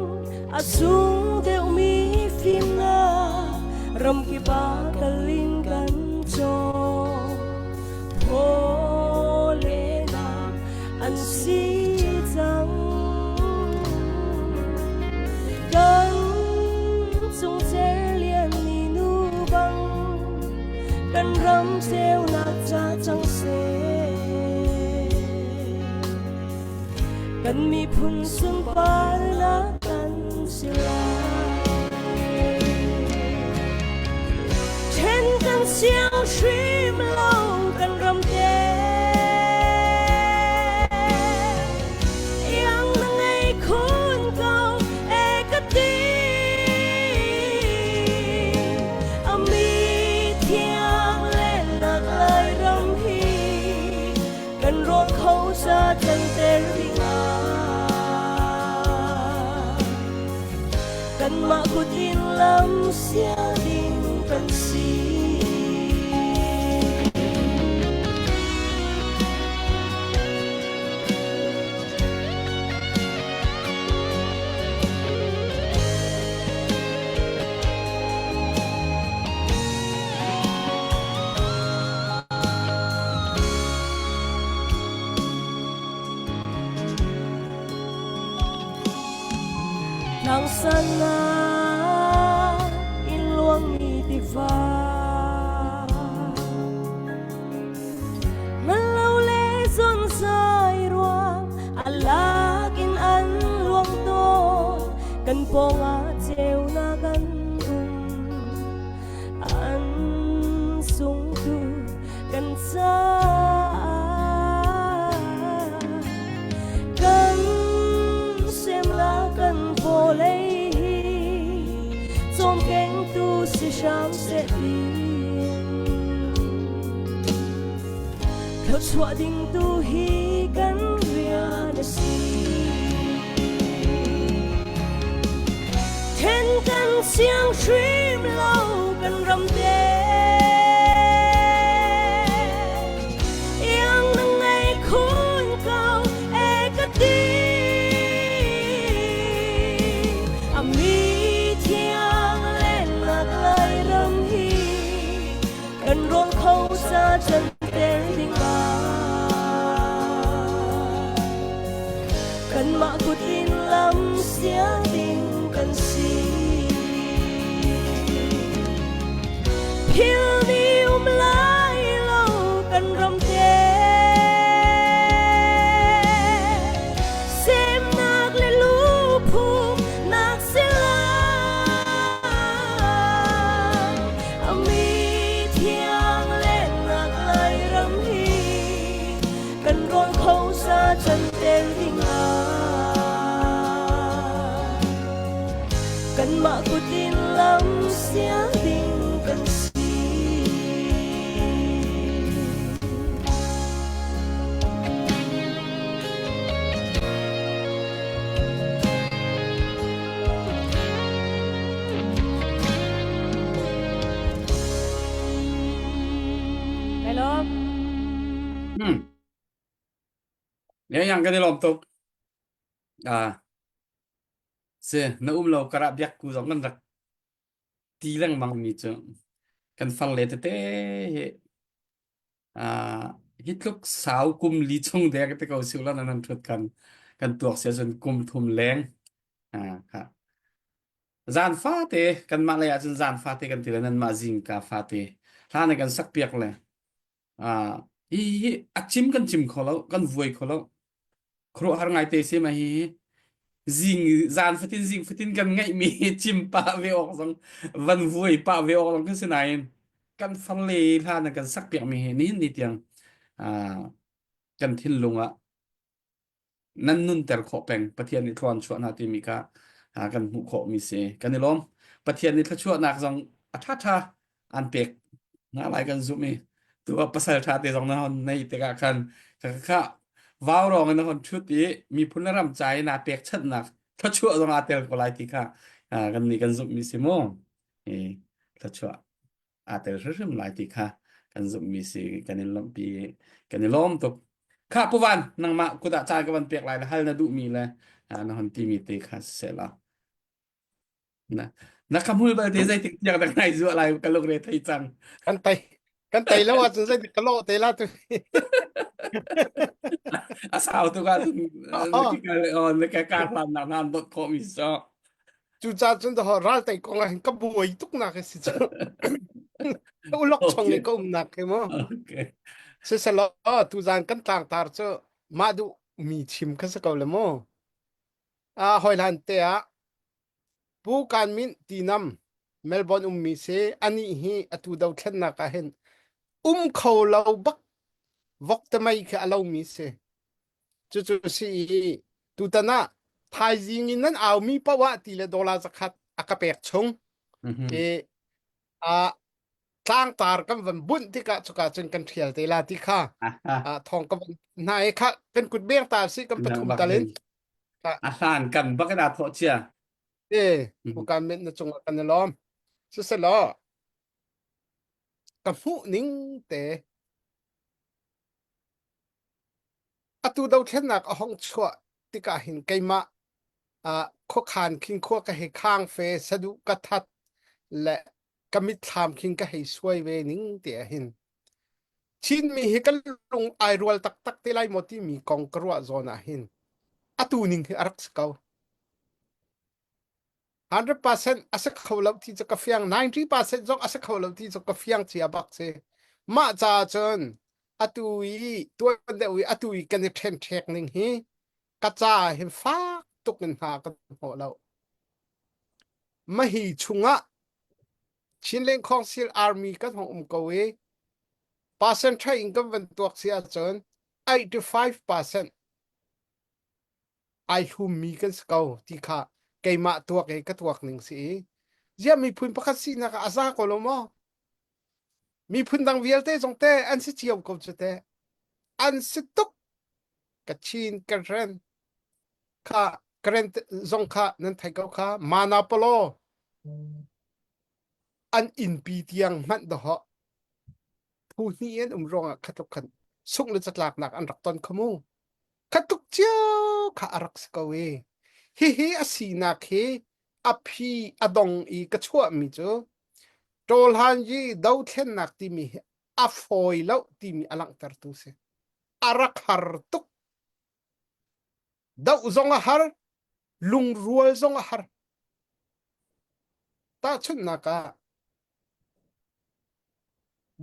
a sung deuhmi fimnak ramkip ah kal in kan cawng. Pawlenak an si cang. Kan cung cerlian ni nu bang kan ram ceunak ca cang seh. Kan miphun sunparnak kan si lai. Then kan siang hrim lo kan ram te. Iang na ngei khun ko e ka ti. Ami thiang le nak lai ram hi kan rawl kho sa canter ding ah kanmah kut in lam sial ding kan si. Tlang ah in luangmi tiva Ngan lo le zon zai ruang a lak in an luang tawn kan pawngah ceunak an um an sungtu kan caah kan semnak kan vawlei hi cawmkengtu si hram seh tiin thluachuah ding tu hi kan rian a si. Then kan siang hrim lo kan ram te iang na ngei khun ko e ka ti ami thiang le nak lai ram hi kan rawl kho sa chan ter ding kanmah kut in lam sial ding kan si. Phil ni um lai lo kan ram te. Semnak le lupum nak si lai. Ami thiang le nak lai ram hi kan rawn kho sa chan tel ding ah. Kanmah kutin lam sial ding kan si. Hello. Hmm. Yang kan i lawm tuk. Ah, Si, na um lo karah biakku zong kan rak ti lengmang mi cu kan farle tete hi ah hi tluk sau kum li chung deng te ko siu lan nan thut kan kan tuak sia cun kum thum leng ah kha zan fate kanmah lei ah cun zan fate kan ti le nanmah zingka fate hlan kan sak piak le ah hi hi a cim kan cim kho lo kan vuai kho lo khuaruahhar ngai te si ma hi zing zan fatin zing fatin kan ngeihmi cim pah ve awk zong van vuai pah ve awk zong kan si nain kan farle hlan kan sak piak mi hi nihin ni tiang ah kan thinlung ah nan nunter khawh peng Pathian nih thluan chuah hna timi kha kan hmuh khawh mi si kan i lawm Pathian nih thluachuahnak zong a ṭha ṭha an pek hna lai kan zumh i tu ah pasal ṭha te zong na hon nei tikah khan kha kha vau rong in na hon ṭhut i miphun le ram ca i naa pekchanhnak thluachuah zong aa tel ko lai ti kha kan nih kan zumh mi si mu i thluachuah aa tel hrimhrim lai ti kha kan zumhmi si kan in lawmhpi kan i lawm tuk kha puvan nangmah kut ah caan ka van pek lai le hal na duhmi le na hon timi te kha seh la na na ka hmul bal te zeitik tiang dak nai zuah lai ka lungre thei cang kan tei kan tei lo ahcun zeitik ka lawh te la tu a sau tuk ahcun na ka kar hlan nak nan dot khawh mi so Cucaah cun ral tei kong ah hin ka buai tuk nak hi si cu. Ulok chong i ka umnak hi mu. Okay. Siselaw tuzan kan tlangtar cu mah duh mi chim kha si ko le mu. Ah hoi hlan te ah Pu Kan Min Tinam Melbourne ummi si anih hi atu dothlennak ah hin um kho lo bak vok te mei khi a lomi si. Cucu si i tutan ah thaizing in nan aumi paoh ah ti le dollar zakhat a ka pek chung. I a tlangtar kan van bunh tikah cuka cun kan ṭhial te la ti kha thong ka van hna i kha kan kut beng ta si kan pathum talin. A hlan kan bak in aa thawh cia. E, pukan met na cungah kan i lawm. Siselaw, ka hmuh ning te Atu dothlennak a hong chuah tikah hin keimah ah khuakhan khin khua ka hei khang fe saduh ka that le ka mitthlam khin ka hei suai ve ning ti ah hin Chinmi hi kan lung ai rual taktak te lai maw timi kong ka ruah zawn ah hin atu ning hi a rak si ko. 100% a si kho lo ti cu ka fiang 90% zong a si kho lo ti cu ka fiang cia bak si mah caah cun atu i tuan deuh i atu i kan i ṭhenṭhek ning hi ka ca hin fak tuk in hna kan hnawh lo mahi chungah Chinland Council Army kan hong um ko i percent in kan van tuak si ahcun 85% ai hlummi kan si ko ti kha keimah tuak i ka tuak ning si i ziah miphun pakhat sinak ah a za ko lo maw miphun dang vialte zong te an si cio ko cu te an si tuk ka chin ka ren kha karen zong kha nan thei ko kha manapolo an innpi tiang hmanh doho phu hnih an um ruangah khatluk khan sungh le catlaknak an rak ton khamu Kha tuk cio kha a rak si ko i hihi a sinak hi a phi a dong i ka chuahmi cu Ṭawlhan yi dothlennak timi hi a fawi lo timi a langhtertu si. A rak har tuk. Doh zong a har, lungrual zong a har. Tahchunhnak ah.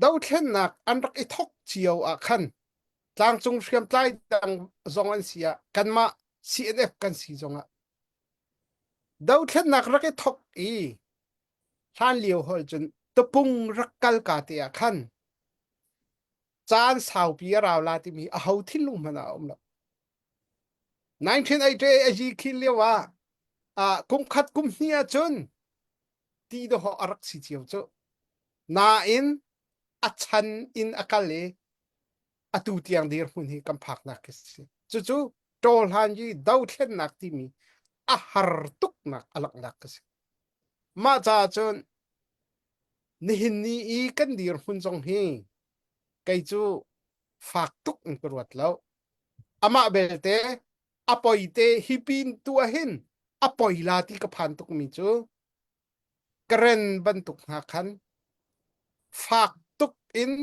Dothlennak an rak i thok cio ah khan tlangcung hriamtlai dang zong an si ah kanmah CNF kan si zongah dothlennak rak i thok i hlan lio hol cun tupung rak kal ka te ah khan caan saupi a rau la timi aho thinlung hmanh ah a um lo. 1988 a yi khin lio ah ah kum khat kum hnih ahcun ti dawh a rak si cio cu. Nain a chan in a kal i atu tiang dirhmun hi kan phaknak khi si. Cucu ṭawhlan i dothlennak timi a har tuknak a langhnak ka si. Mah caah cun nihin ni i kan dirhmun zong hi kei cu fak tuk in ka ruat lo. Amah belte a poi te hi pin tu ah hin a poi la ti ka phan tukmi cu Karen bantuk hna khan fak tuk in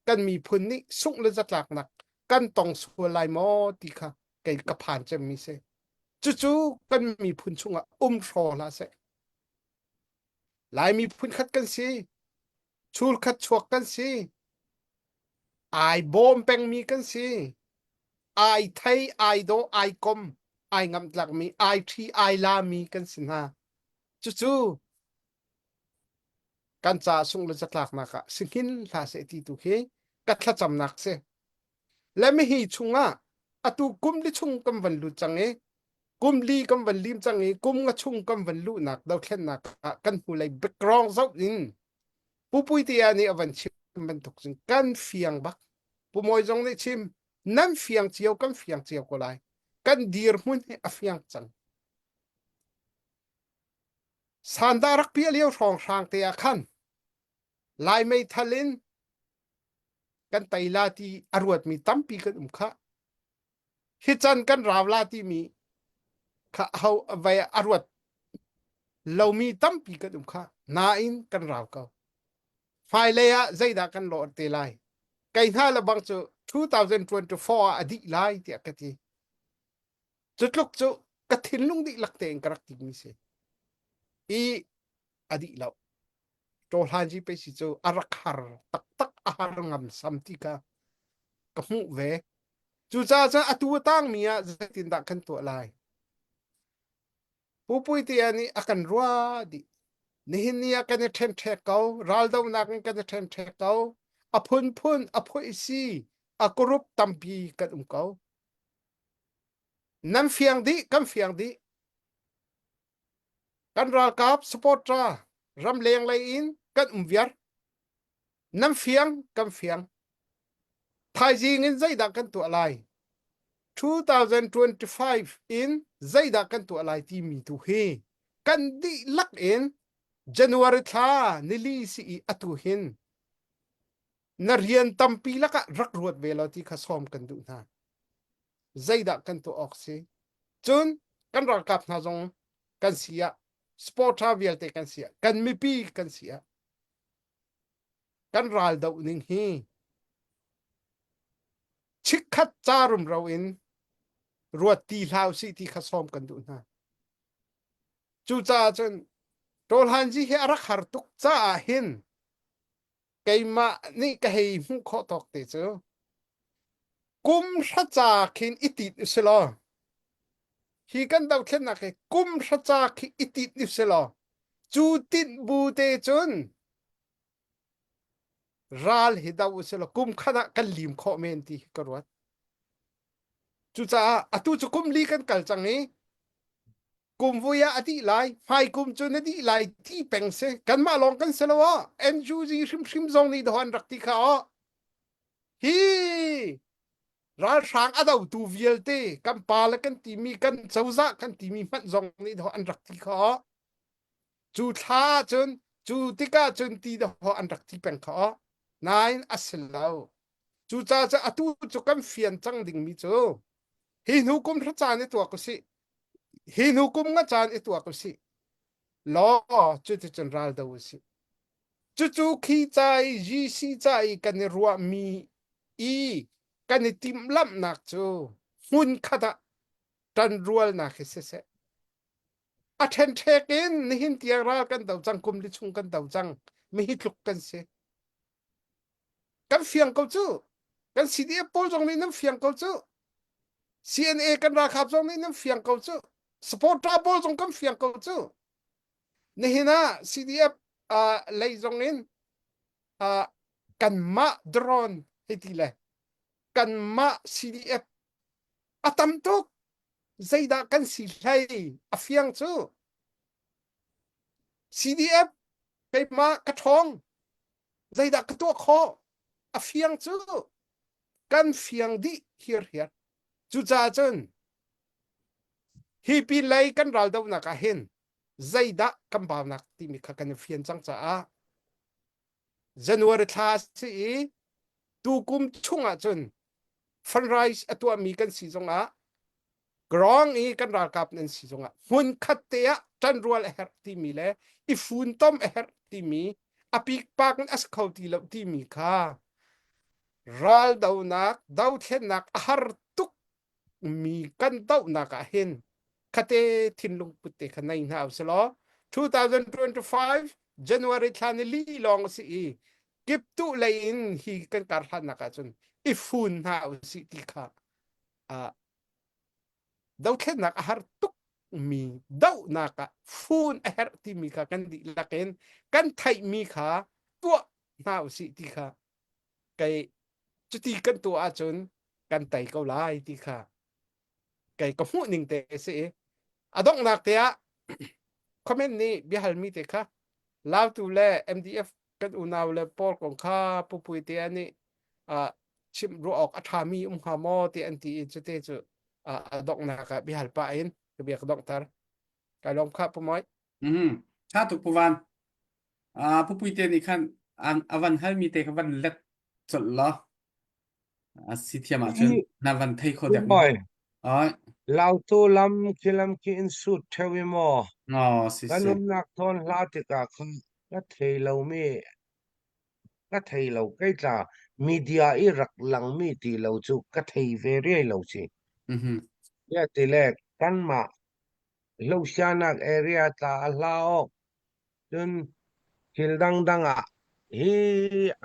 kan miphun nih sungh le zatlaknak kan tong sual lai maw ti kha kei ka phan cemmi si. Cucu kan miphun chungah um hraw hlah seh. Lai miphun khat kan si. Chul khat chuak kan si. Ai bawm pengmi kan si. Ai thei, ai daw, ai kom, ai ngamtlakmi, ai ṭhi, ai lami kan si hna. Cucu kan ca sungh le zatlaknak ah si hngin hlah seh ti tu khi ka thlacamnak si. Le mihi chungah atu kum li chung kan van lut cang i kum li kan van lim cang i kum nga chung kan van luhnak dothlennak ah kan hnulei background zoh in Pu Puitea nih a van chim bantuk cun kan fiang bak. Pu Mawi zong nih chim nan fiang cio kan fiang cio ko lai. Kan dirhmun hi a fiang cang. Sandah rak piah lio hrawnghrang te ah khan Lai meithal in kan tei la ti a ruatmi tampi kan um khah. Hi can kan rau la timi kha ho vai a ruat lomi tampi kan um khah. Nain kan rau ko. Hmailei ah zeidah kan lawh te lai? Kei hna le bang cu 2024 ah a dih lai tiah ka ti. Cu tluk cu ka thinlung dihlak tein ka rak timi si. I a dih lo. Ṭawhlanzi pei si cu a rak har taktak a har ngamsam ti kha ka hmuh ve. Cucaah cun atu a tangmi ah zeitindah kan tuah lai? Pu Puitea nih a kan ruah dih. Nihin ni ah kan i ṭhenṭhek ko, raldohnak in kan i ṭhenṭhek ko. A phunphun, a phuaisi, a group tampi kan um ko. Nan fiang dih, kan fiang dih. Kan ralkap supporter ramleng lei in kan um viar. Nan fiang, kan fiang. Thaizing in zeidah kan tuah lai? 2025 in zeidah kan tuah lai timi tu hi kan dihlak in January thla nili si i atu hin na rian tampi lakah rak ruat ve lo ti kha sawm kan duh hna. Zeidah kan tuah awk si? Cun kan ralkap hna zong kan si ah supporter vialte kan si ah kan mipi kan si ah kan ral doh ning hi chikkhat ca rumro in ruat ti hlah usih ti kha sawm kan duh hna. Cucaah cun Ṭawlhanzi hi a rak har tuk caah hin keimah nih ka hei hmuh khawh tawk te cu kum hra ca khin i tit usih law hi kan dothlennak hi kum hra ca khi i tit usih law cu tinh bu te cun ral hi do usih law kum khat ah kan lim khawh men ti hi ka ruat. Cucaah atu cu kum li kan kal cang i kum vui ah a dih lai hmai kum cu na dih lai ti peng si kanmah lawng kan si lo ah NUG hrimhrim zong nih dawh an rak ti kha aw hi ralhrang a dotu vialte kan pa le kan timi kan cozah kan timi hmanh zong nih dawh an rak ti kha aw cu thla cun cu tikah cun ti dawh an rak ti peng kha aw nain a si lo cucaah cu atu cu kan fian cang dingmi cu hi hnu kum hra caan i tuak usih hi hnu kum nga caan i tuak usih law cuticun ral do usih cucu khi ca i GC ca i kan i ruahmi i kan i timhlamhnak cu hmun khat ah ṭanrualnak hi siseh a ṭhenṭhek in nihin tiang ral kan do cang kum li chung kan do cang mi hi tluk kan si. Kan fiang ko cu. Kan CDF pawl zong nih nan fiang ko cu. CNA kan ralkap zong nih nan fiang ko cu. Supporter pawl zong kan fiang ko cu. Nihin ah CDF uh, lei zong in uh, kanmah drone hei ti le kanmah CDF a tam tuk zeidah kan si hlei a fiang cu CDF keimah ka ṭhawng zeidah ka tuah khawh a fiang cu kan fiang dih hirhiar cucaah cun hi pin lei kan raldohnak ah hin zeidah kan baunak timi kha kan i fian cang caah January thla si i tukum chung ah cun fundraise a tuahmi kan si zongah ground i kan ralkap nan si zongah hmun khat te ah ṭanrual a herh timi le i funtom a herh timi a pikpak in a si kho ti lo timi kha raldonak dothlennak a har tuk mi kan dohnak ah hin khate thinlung put te kha nei hna usih 2025 January thla ni li lawng a si i kiptuh lei in hi kan kar hlannak ahcun i fun hna usih ti kha uh, dothlennak a har tuk mi dohnak ah fun a herh timi kha kan dihlak in kan theihmi kha tuah hna usih ti kha kei cuti kan tuah ahcun kan tei ko lai ti kha kei ka hmuh ning te si i a donghnak te ah comment nih biahalmi te kha Lautu le MDF kan unau le pawl kong kha pupui te nih uh, chimh ruah awk a ṭhami um hnga maw ti an ti i cute cu a donghnak ah biahal pah in ka bia ka donghter kai lawm kha pu moi Mhm. Tha tuk pu Van. Ah pupui te nih khan an a van halmi te kha van let colh law a si thiam ahcun na van thei kho dek Oi, Oi. Lautu lam khi lam khi in sut theo i maw? Oh, si Kan si. umnak thawn hla tikah khan ka thei lomi ka thei lo kei tla media i rak langmi ti lo cu ka thei ve riai lo si. Mhm. Ya ti le kanmah hlosianak area tla a hla awk cun thil dangdang ah hi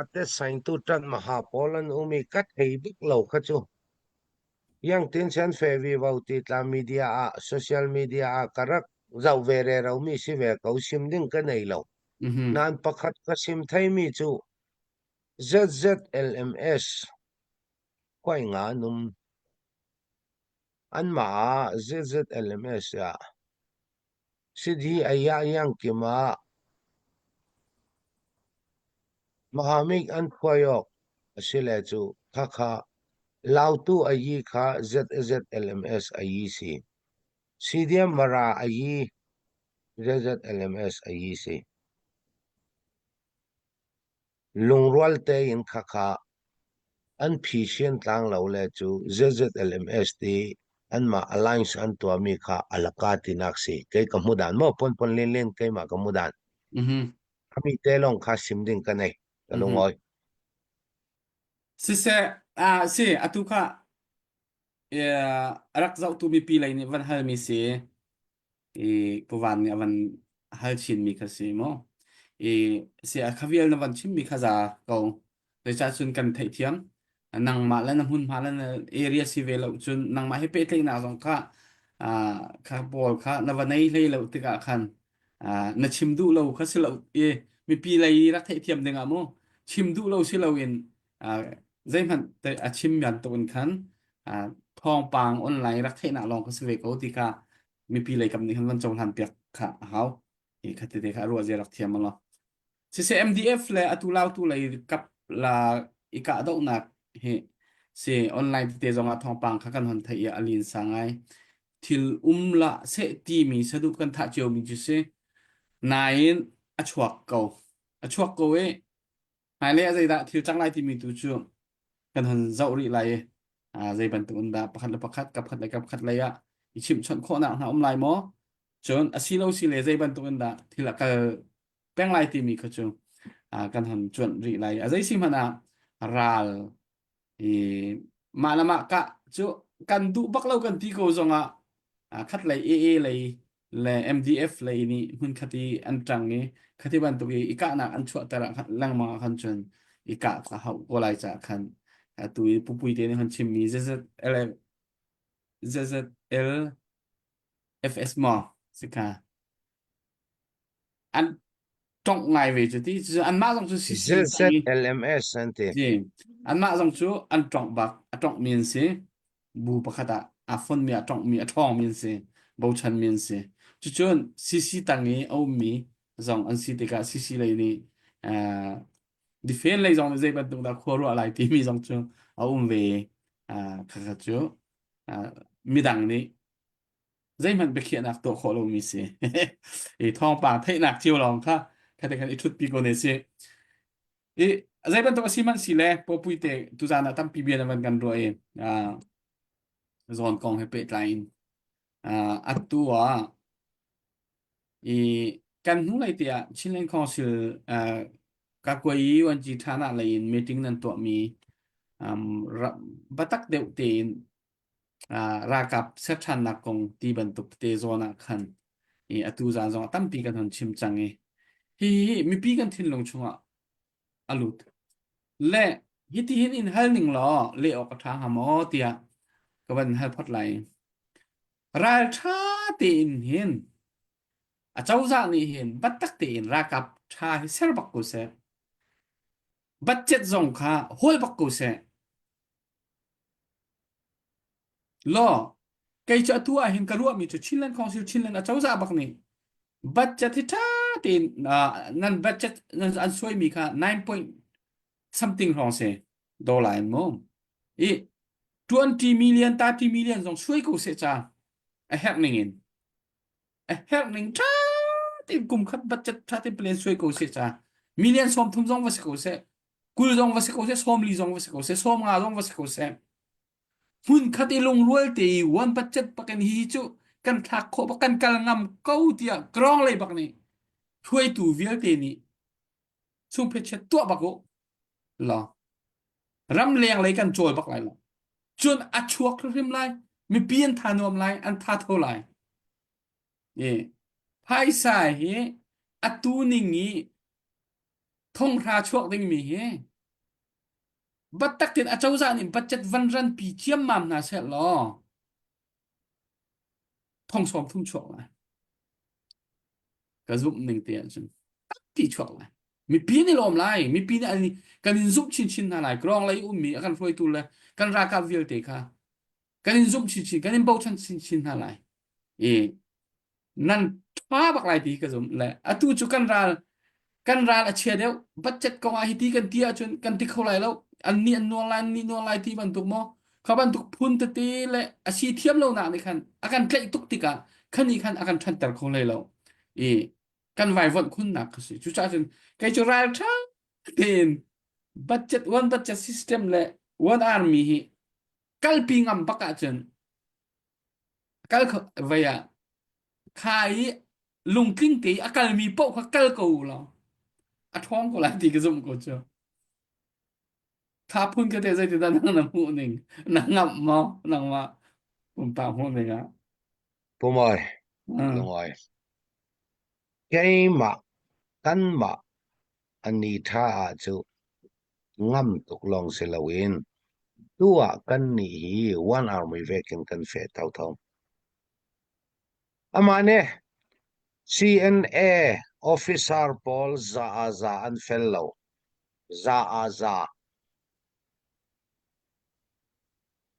a te saingtu ṭan maha pawl an um i ka thei bik lo kha cu. Yang tin sen fe vi vo ti tla media ah social media ah ka rak zoh ve re ro mi si ve ko sim ding ka nei lo. Mhm. Nain pakhat ka sim theimi cu ZZLMS khuai nga an um. Anmah ah ZZLMS ah Sidhi Ayah Yangkim ah Mahamik an khuai awk a si le cu khakha Lautu ayi kha ZZLMS ayi si. CDM Mara ayi ZZLMS ayi si. Lungrual tein khakha an phisin tlang lo le cu ZZLMS ti anmah alliance an tuahmi kha alaka tinak si. Kei ka hmu dan maw pon pon len len keimah ka hmu dan. Mhm. Ami te lawng kha sim ding ka nei. Ka Mhm. lungawi. Siseh, ah si atu kha eh, a rak zohtu mipi lei nih van halmi si. I Pu Van nih a van hal chinmi kha si mu. I si a kha vial na van chimmi kha za ko. Zeicah cun kan theihthiam. Nangmah le na hmunhma le na area si ve lo cun nangmah he pehtlaihnak zong kha ah, kha pawl kha na va nei hlei lo tikah khan ah, na chim duh lo kha si lo i mipi lei rak theihthiam dingah mu chim duh lo si loin ah, zeihmanh te a chim bantuk in khan ah, thawngpang online rak theihnak lawng kha si ve ko ti kha mipi lei kam nih khan van cohlan piak kha a hau hi kha tete kha ruah zia rak thiam lo siseh MDF le atu lautu lei kap la i kahdohnak hi si online tete zong ah thawngpang kha kan hon theih i a lin sa ngai thil um la seh timi saduh kan thah cio mi cu si nain a chuak ko a chuak ko i Hmailei ah zeidah thil cang lai timi tu cu kan hon zoh rih lai i zei bantuk in dah pakhat le pakhat kapkhat le kapkhat lei ah i chimhchawnh khawhnak hna um lai maw? Cun a si lo si le zei bantuk in dah thil a kal peng lai timi kha cu kan hon cuanh rih lai. A zei si hmanh ah ral i mah le mah kah cu kan duh bak lo kan ti ko zongah khat lei AA lei le MDF lei nih hmunkhat i an ṭang i khati bantuk i i kahnak an chuahter ah lengmang ah khan cun I kah ka hauh ko lai caah khan atu i pupui te nih hon chimmi ZZL ZZL FS maw si kha an tongh ngai ve cu ti cu anmah zong cu CC ZZLMS an ti. Si anmah zong cu an tongh bak a tongh mi an si bu pakhat ah aa fon mi a tongh mi a ṭhawng mi an si bochan mi an si cucun CC tang i a ummi zong an si tikah CC lei nih uh, defend lei zong nih zei bantuk dah khua ruah lai timi zong cu a um ve uh, khakha cu uh, midang nih zeihmanh biakhiahnak tuah khawh lomi si. I thawngpang theihnak cio lawng kha kha te khan i ṭhutpi ko ne si. I zei bantuk a si hmanh si le pawpui te tuzaan ah tampi bia na van kan ruah i zawn kong he pehtlai in atu ah i kan hnulei te ah Chinland Council Kakuai Wanci Thana lei in meeting nan tuahmi um, batak deuh tein ralkap ser ṭhannak kong ti bantuk te zawn ah khan i atu zaan zong ah tampi kan hun chim cang i hi hi mipi kan thinlung chungah a lut le hiti hin in hal ning law leh awk a ṭha hnga maw tiah ka van hal phot lai ralṭha tein hin a cozah nih hin biatak tein ralkap ṭha hi ser bak ko seh budget zong kha hawl bak ko seh Law, kei cu atu ah hin ka ruahmi cu Chinland Council Chinland acozah bak nih budget hi ṭha tein uh, nan budget nan an suaimi kha 9 point something hrawng si dollar in mu i 20 million 30 million zong suai ko seh ca a herh ning in a herh ning ṭha tein kum khat budget ṭha tein plan suai ko seh ca million 30 zong va si ko seh 20 zong va si ko seh 40 zong va si ko seh 50 zong va si ko seh hmunkhat i lungrual te i one budget bakin hi cu kan thlak khawh bak kan kal ngam ko tiah krong lei bak nih hruaitu vialte nih chungphetchet tuah bak u law ramleng lei kan cawl bak lai lo cun a chuak hrimhrim lai mipi an tha nuam lai an tha tho lai e phaisa hi atu ning i thonghra chuak dingmi hi Biatak tein acozah nih budget van ranpi ciammam hna seh law thong 30 chuak lai. Ka zumh ning te ahcun tampi chuak lai. Mipi nih lawm lai. Mipi nih an kan in zumh chinchin hna lai. Krong lei ummi a kan hruaitu le kan ralkap vialte kha kan in zumh chinchin, kan in bochan chinchin hna lai. I nan ṭha bak lai ti ka zum le atu cu kan ral kan ral a chia deuh budget kong ah hiti kan ti ahcun kan ti kho lai lo an nih an nuang lai an nih nuang lai ti bantuk maw kha bantuk phun tete le a si thiam lo nak nih khan a kan tlaih tuk tikah khan nih khan a kan ṭhanter kho hlei lo i kan vaivuanh khunnak ka si cucaah cun kei cu ral ṭha tein budget one budget system le one army hi kalpi ngam bak ahcun Kal kho vei ah kha i lungtling te i a kalmi paoh kha kal ko u law a ṭhawng ko lai ti ka zumh ko cu. Tha phun ka te zeitindah nang na hmuh ning na ngamh maw nangmah pumpak hmuh ning ah? Pumawi, lungawi. Keimah, kanmah a ni ṭha ah cu ngam tuk lawng si loin tu ah kannih hi one army vekin kan feh thotho. Amah nih CNA officer pawl za ah za an fel lo. Za ah za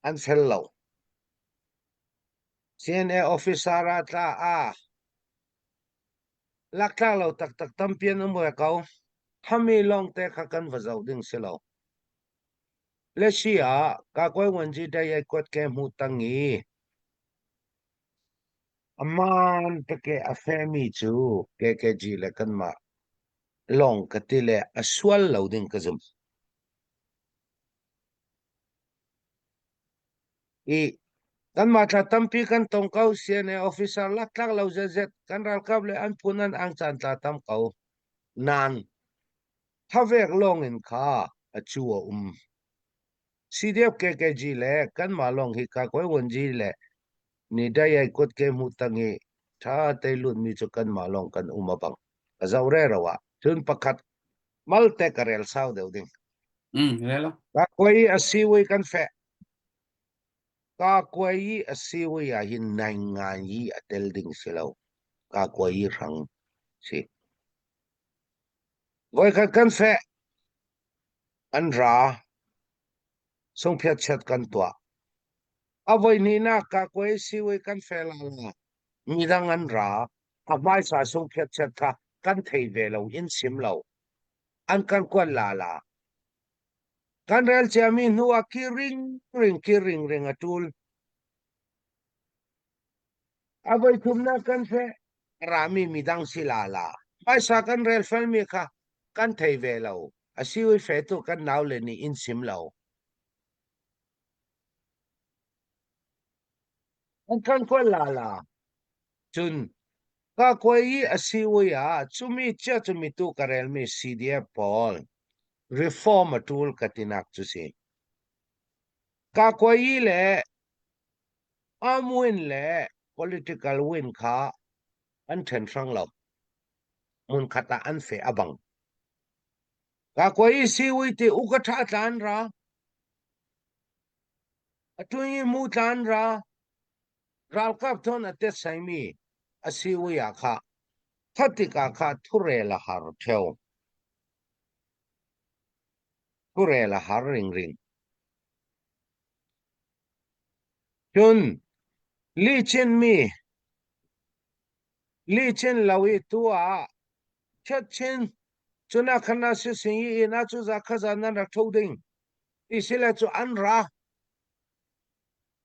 an fel lo. CNA officer ah tla ah Laktlak lo taktak tampi an um ve ko. Thami lawngte kha kan va zoh ding si lo. Lesi ah Kakuai Wanji Dayai kuat ke hmu tang i aman teke a femi cu KKG le kanmah lawng ka ti le a sual lo ding ka zum. I kanmah thla tampi kan tong ko CNA officer laktlak lo zetzet kan ralkap le an phun an ang caan tla tam ko nan thavek lawng in kha a cu a um CDF KKG le kanmah lawng hi ka koi wanji le ni dayai kut ke mu tangi tha te lut mi cu kanmah lawng kan um abang ka zo re ro ah cun pakhat malte ka rel sau deuh ding. Rel. Kakuai a siwi kan feh. Kakuai i a siwi ah hin naingngan i a tel ding si lo. Kakuai i hrang si. Voikhat kan feh. An ra. Sungphiat chiat kan tuah. A voihnihnak kakuai siwi kan feh la la. Midang an ra. A hmaisa sungphiat chiat kha kan thei ve lo in sim lo. An kan kuat la la. Kan rel ciami hnu ah ki ring ring ki ring ring a ṭul. A voi thumnak kan feh rami midang si la la. Hmaisa kan rel felmi kha kan thei ve lo. A si ui fe tu kan naule nih in sim lo. An kan kuat la la. Cun ka kuai i a si ui ah cumi cia cumi tu ka relmi CDF pawl reform a ṭul ka tinak cu si. Ka kuai i le arm win le political win kha an ṭhen hrang lo. Hmunkhat ah an fe a bang. Ka kuai i si ui ti u ka ṭha tlan ra. A ṭuin i mu tlan ra. Ralkap thon a tet saimi a si ui ah kha kha tikah kha thurel a har ṭheo. Thurel a har ringring. Cun lihchinmi lihchin lo i tu ah chiatchin cuna khana sising i inn ah cuza khaza nan rak tho ding ti sile cu an ra.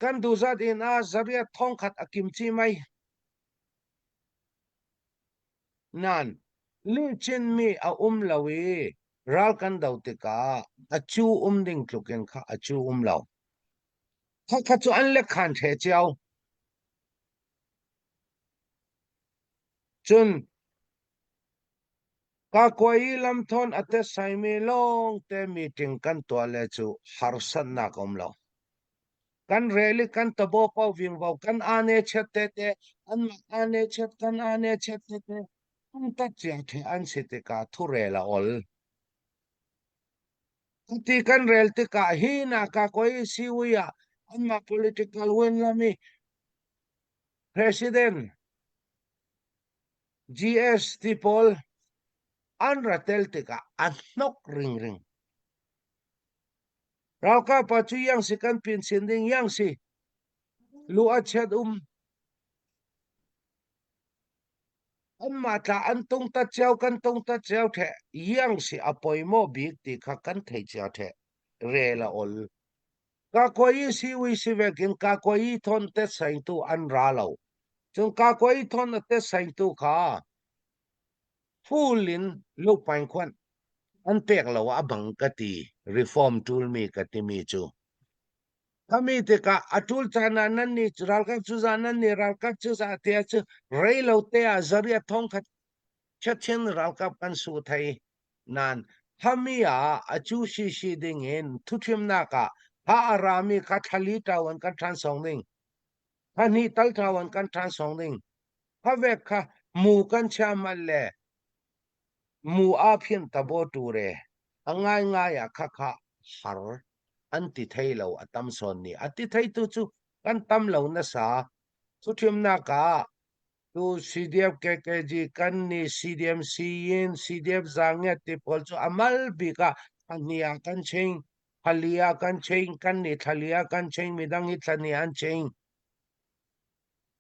Kan duhzat inn ah zariat thongkhat a kim ci mei. Nain lihchinmi a um lo i ral kan do tikah a cu um ding tluk in kha a cu um lo. Khakha cu an le khan ṭhe cio. Cun Kakuai lamthawn a tetsaimi lawngte meeting kan tuah le cu harsatnak a um lo. Kan rel i kan tabo pau vingvo kan ane chiat tete anmah ane chiat kan ane chiat tete tung cia the an si tikah thurel a ol. Ti kan rel tikah hi na kakuai siwi ah anmah political win lami president GST pawl an ra tel tikah a hnok ringring. Ralkap pa cu yang si kan pin sin ding yang si lu a chiat um anmah tla an tung ta cio kan tung ta cio the yang si a poimo bik ti kha kan thei cio the rel a ol Ka koi si ui si vekin ka koi thon te saingtu an ra lo. Cun ka koi thon a te saingtu kha full in lupain khuan an pek lo a bang ka ti reform tul mi ka timi cu. Kami tikah a tul caan ah nan nih ralkap cu za nan nih ralkap cu za te cu rei lo te ah zaria thong khat Chechen ralkap kan su thei Nain thami ah a cu sisi ding in thuthimnak ah ha a rami kha thlali ṭawan kan ṭhan song ding. Thla hnih tal ṭawan kan ṭhan song ding. Kha vek kha mu kan chia mal le mu a phin tabo ture a ngai ngai ah kha kha har an ti thei lo a tam sawn ni a ti thei tu cu kan tam lo nasa thuthimnak ah Tu CDF KKG kan nih CDM Siyin CDF Zangiat ti pawl cu a mal bik ah thla ah kan ching thali ah kan ching kan nih thlali ah kan ching midang hi thlani an ching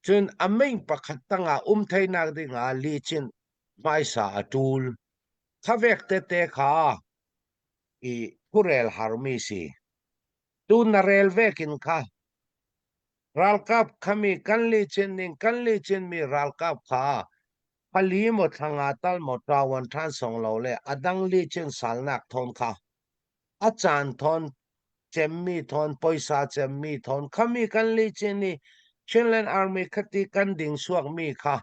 cun a ming pakhat tangah um theinak ding ah licin hmaisa a ṭul khavek tete kha i khurel harmi si tu na rel vekin kha Ralkap khami kan licin ning kan licinmi ralkap kha pali maw thlanga tal maw ṭawan ṭhan song lo le a dang licin salnak thawn kha a caan thawn cemmi thawn poisa cemmi thawn khami kan licin i Chinland Army khati kan ding suakmi kha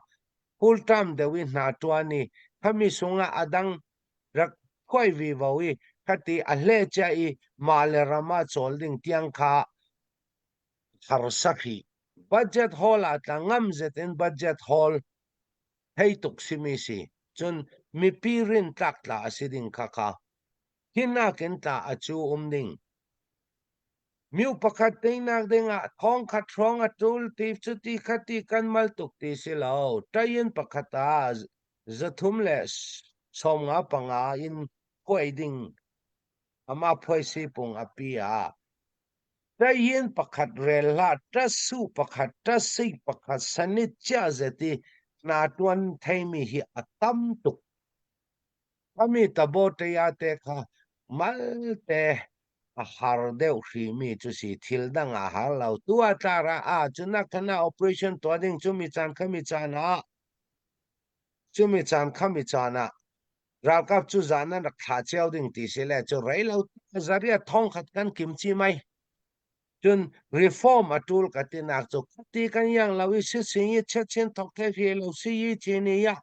full time deuh i hna ṭuan i khami sungah a dang rak khuai vivo i khati a hle cia i mah le ram ah cawl ding tiang kha harsa hrih. Budget hall ah tla ngam zet in budget hall hei tuk simi si. Cun mipi rin tlak tla a si ding kha kha. Hi nakin tla a cu um ding. Myu pakhat teinak dingah thong khat hrawng a ṭul ti cuti khati kan mal tuk ti si lo. Ṭayin pakhat ah 300 le 75 in phuai ding amah phuaisi pung a pi ah Ṭayin pakhat rel hlah, ṭasu pakhat, ṭasik pakhat, sanit cia zet i hna ṭuan theimi hi a tam tuk. Kami taboṭaya te kha malte a har deuh hrimi cu si thil dang a har lo. Tu ah tlar ah ah cun a kana operation tuah ding cumi caan khami caan ah cumi caan khami caan ah ralkap cu zan an rak thlah cio ding ti si le cu rei lo zaria thong khat kan kim chi mai. Cun reform a tul ka tinak cu ti kan yang lo i si sing i chin thok the hi lo si yi chi ni ya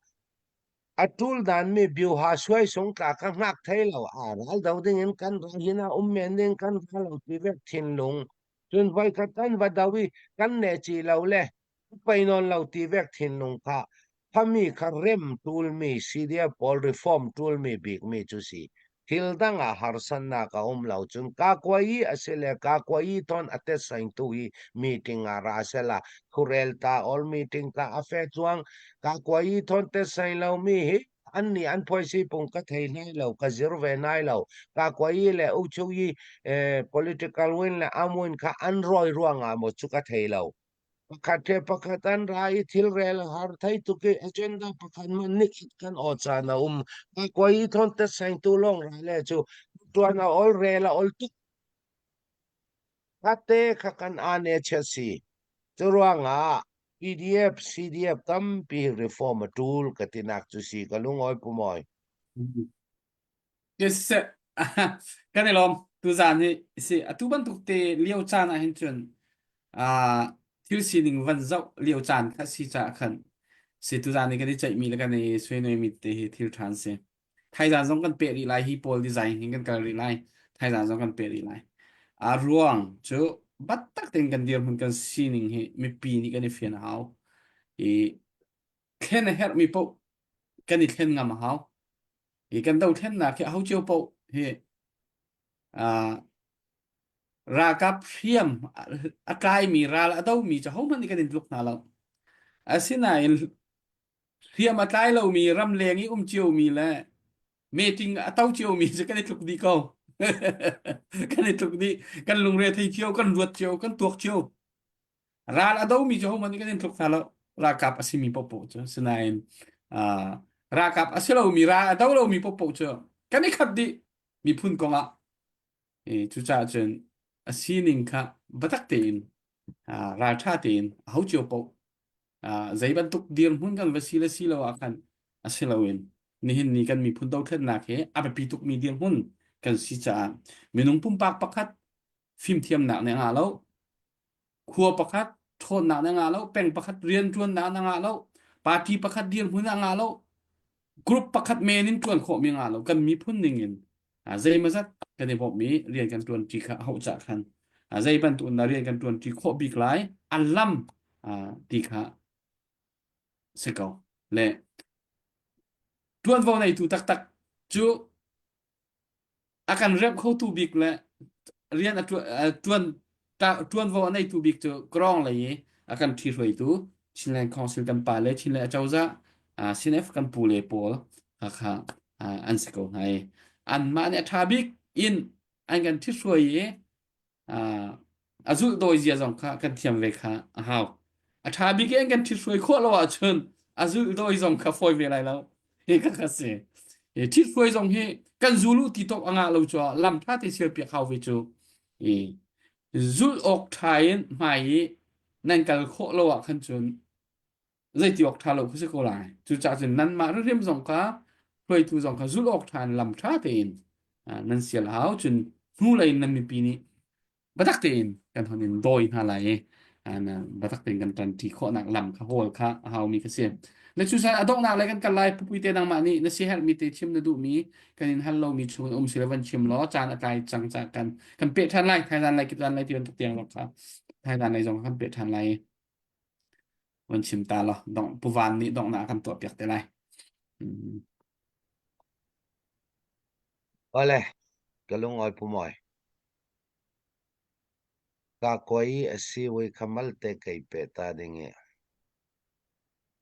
A ṭul danmi bioha suai sung tla ka hngak thai lo. Aa ral do dingin kan ra hin ah um men ding kan ra lo ti vek thinlung. Cun voikhat kan va do i kan neh ci lo le pei nawn lo ti vek thinlung kha phami kha rem ṭulmi CDF pawl reform ṭulmi bikmi cu si. Thil dang ah harsannak a um lo cun kakuayi a si le kakuayi ton a tet saingtu hi meeting ah ra sela thurel ta all meeting ta a fe chuang kakuayi thon tet saing lo mi hi an nih an phuaisi pung ka thei nai lo ka zir ve nai lo kakuayi le uchu yi eh, political win le am win kha an roi ruangah mo chu ka thei lo Pakhat le pakhat an ra i thilrel a har thei tuk i agenda pakhat man nikhat kan aw caan a um. Koi i thawn te sengtu lawng ra le cu tuan a ol rel a ol tuk. Kate kha kan ane che si. Cu ruangah PDF, CDF tampi reform a tul ka tinak cu si ka lungawi pumawi. Yes, kan i lawm. Tuzaan hi si atu bantuk te lio caan ah hin cun ah thil sining van zoh lio caan kha si caah khan si tuzaan i kan i ceihmi le kan i suainoimi te hi thil ṭha an si. Thaizaan zong kan peh rih lai hi pawl design hin kan kal rih lai. Thaizaan zong kan peh rih lai. A ruang cu battak tein kan dirhmun kan sining hi mipi nih kan i fian a hau. I thlen a herhmi paoh kan i thlen ngam a hau. Hi kan dothlennak hi aho cio paoh hi uh, ralkap hriam a tlaimi ral a domi cu hohmanh nih kan in tluk hna lo. Asinain hriam a tlai lomi ramleng i um ciomi le meeting a to ciomi cu kan i tluk dih ko. kan i tluk dih. Kan lungre thei cio, kan ruat cio, kan tuak cio. Ral a domi cu hohmanh nih kan in tluk hna lo. Ralkap a simi paohpaoh cu. Sinain uh, ralkap a si lomi, ral a do lomi paohpaoh cu kan i khat dih miphun kongah. E, cucaah cun a sining kha biatak tein uh, ralṭha tein aho cio paoh uh, zei bantuk dirhmun kan va si le si lo ah khan a si loin nihin ni kan miphun dothlennak hi a biapi tukmi dirhmun kan si caah minung pumpak pakhat fimthiamnak nih a ngah lo khua pakhat ṭhawnnak na ngah lo peng pakhat rianṭuannak na ngah lo party pakhat dirhmun a ngah lo group pakhat men in ṭuan khawhmi ngah lo kan miphun ning in zeimazat kan i bawmh i rian kan ṭuanṭi kha a hauh cah khan zei bantuk in rian kan ṭuanṭi khawh bik lai a lam ti kha si ko le ṭuanvo neitu taktak cu a kan remh khotu bik le rian a ṭuan ṭuanvo a neitu bik cu Krawng lei i a kan ṭhihruaitu Chinland Council kan pa le Chinland acozah CNF kan pu le pawl kha an si ko hna i anmah nih a ṭha bik in an kan ṭhihruai i a zulh dawi zia zong kha kan thiam ve kha a hau. A ṭha bik in kan ṭhithruai khawh lo ahcun a zulh dawi zong kha fawi ve lai lo. Hi ka kha si. Hi ṭhithruai zong hi kan zul u ti tawk a ngah lo cu lam ṭha te sial piak hau ve cu. I zulh awk ṭha in hmai i nan kal khawh lo ah khan cun zeiti awk ṭha lo khu si ko lai. Cucaah cun nanmah hrimhrim zong kha hruaitu zong kha zulh awk ṭha in lam ṭha tein nan sial a hau. Cun hnulei in nan mipi nih biatak tein kan hon in dawi hna lai i biatak tein kan ṭanṭi khawhnak lam kha hawl kha a haumi kha si. Na cucaah a donghnak lei kan kal lai pupui te nangmah nih na siaherhmi te chim na duhmi kan in hal lomi chung in um si le van chim law caan a tlai cang ca kan kan peh ṭhan lai thaizan lai kipzan lai ti bantuk tiang zong kha thaizan lei zong kan peh ṭhan lai van chim ta law dong puvan nih donghnak kan tuah piak te lai. Ole. Ka lungawi pu mawi. Ka koi a si voi kha malte kei pe ta ding i.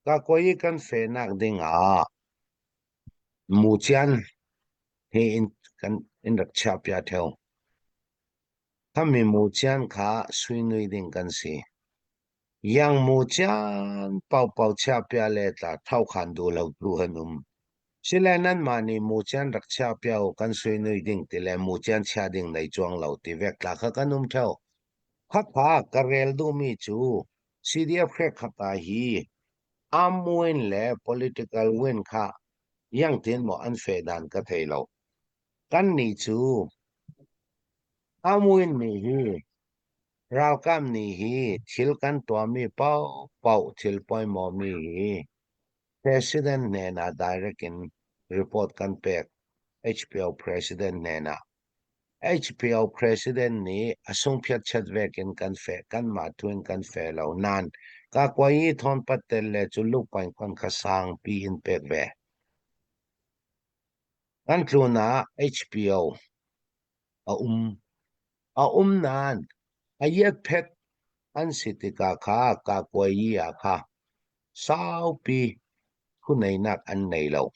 Ka koi i kan fenak ding ah mucian hi in kan in rak chiah pia theo. Khami mucian kha suinui ding kan si. Yang mucian paopao chiah pia le tla thau khan duh lo tu an um. Sile nanmah nih mucian rak chiah pia u kan suinui ding ti le mucian chia ding nei cuang lo ti vek tla kha kan um theo. Khakha ka rel duhmi cu CDF hrek khat ah hi arm win le political win kha yang tin maw an fe dan ka thei lo. Kan nih cu arm win nih hi ralkap nih hi thil kan tuahmi paohpaoh thil pawimawmi hi President hnenah direct in report kan pek. HPO President hnenah. HPO President nih a sungphiat chat vek in kan fe kanmah tu in kan fe lo nain kakwayi thawnpat tel le cu lukpain kon kha sangpi in pek ve. Kan tlun ah HPO a um. A um nain a iatphet an si tikah kha kakwayi ah kha saupi thuneinak an nei lo.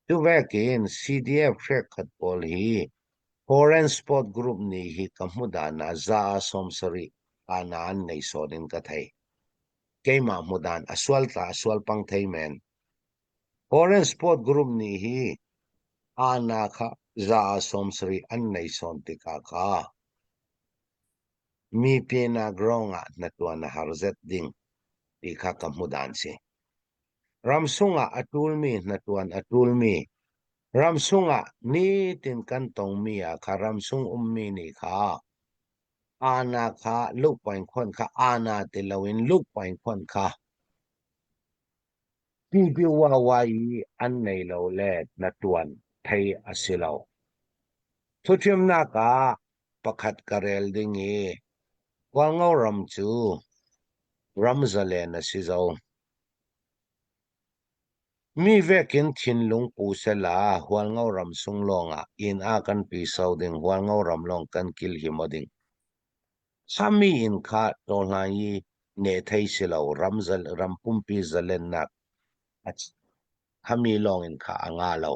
Cuvekin CDF hrekkhat pawl hi Foreign Sport Group nih hi ka hmudan ah za ah 70 ana an nei sawn in ka thei. Keimah hmudan a sual tla a sual pang thei men. Foreign Sport Group nih hi ana kha za ah 70 an nei sawn tikah kha mi pinak rong ah hnatuan a har zet ding ti kha ka hmudan si. Ramsung ah a ṭulmi hnatuan a ṭulmi ramsung ah nitin kan tongmi ah kha ramsung ummi nih kha ana kha lukpain khon kha ana ti loin lukpain khon kha pipiwawa i an nei lo le hnatuan thei a si lo. Thuṭhimnak ah pakhat ka rel ding i Hualngo ram cu ram zalen a si zo. Mi vekin thinlung pu sela Hualngo ram sung lawngah inn ah kan pi so ding Hualngo ram lawng kan kil hi maw ding. Sami inn kha tawhlan i ne thei si lo ram zal ram pumpi zalennak hami lawng in kha a nga lo.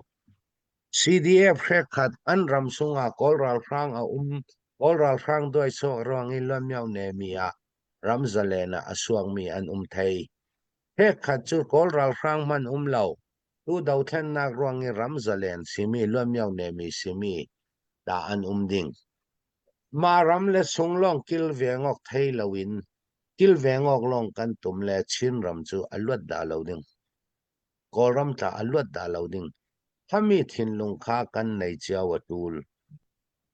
CDF hrekhat an ram sungah Kawl ralhrang a um Kawl ralhrang duai chuak ruang i luanmio nemi ah ram zalen ah a suakmi an um thei. Hekhat cu Kawl ralhrang hmanh um lo, tu dothlennak ruang i ram zalen simi luanmio nemi simi ta an um ding. Mah ram le sung lawng kilveng awk thei loin kilveng awk lawng kan tum le Chin ram cu a luat dah lo ding. Kawlram tla a luat dah lo ding. Khami thinlung kha kan nei cio a tul.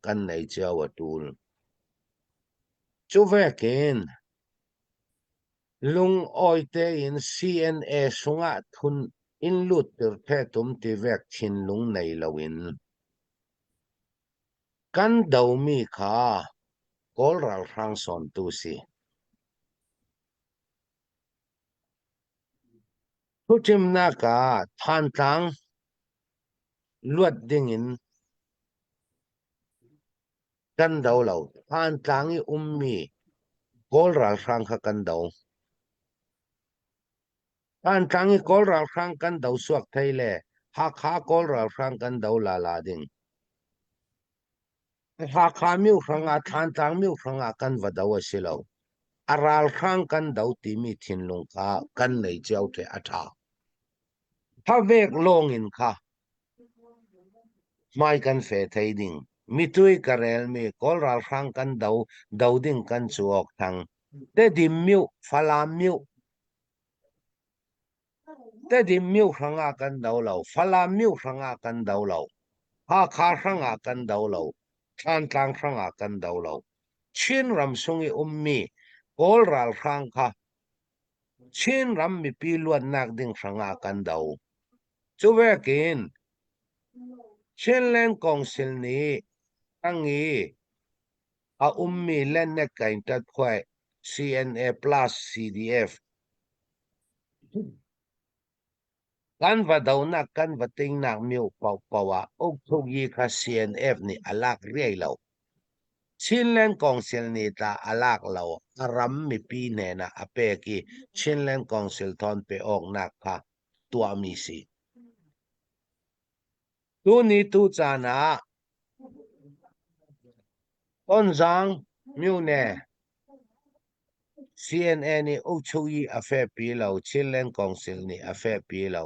Kan nei cio a tul. Cu vekin lungawi tein CNA sungah thun in lut tir the tum ti vek thinlung nei loin kan domi kha Kawl ralhrang sawntu si. Thuṭhimnak ah Thantlang luat dingin kan do lo. Thantlang i ummi Kawl ralhrang kha kan do. Thantlang i Kawl ralhrang kan do suak thei le Hakha Kawl ralhrang kan do lala ding. Hakha myo hrangah Thantlang myo hrangah kan va do a si lo. A ralhrang kan do timi thinlung kha kan nei cio the a ṭha. Thavek lawng in kha hmai kan fe thei ding. Mitui ka relmi Kawl ralhrang kan do do ding kan cu awk thang. Tedim myo, Falam myo, Tedim myo hrangah kan do lo, Falam myo hrangah kan do lo, Hakha hrangah kan do lo, Thantlang hrangah kan do lo. Chin ram sung i ummi Kawl ralhrang kha Chin ram mipi luatnak ding hrangah kan do. Cu vekin Chinland Council nih tang i a ummi Lennet Kain Tat Phuai CNA plus CDF. Kan va donak kan va tingnak myo paohpaoh ah ukthukyi kha CNF nih a lak riai lo. Chinland Council nih tah a lak lo, a ram mipi hnen ah a pek i Chinland Council thawn pe awknak kha tuahmi si. Tuni tu caan ah Tonzang myone CNA nih ukchukyi a fehpi lo, Chinland Council nih a fehpi lo.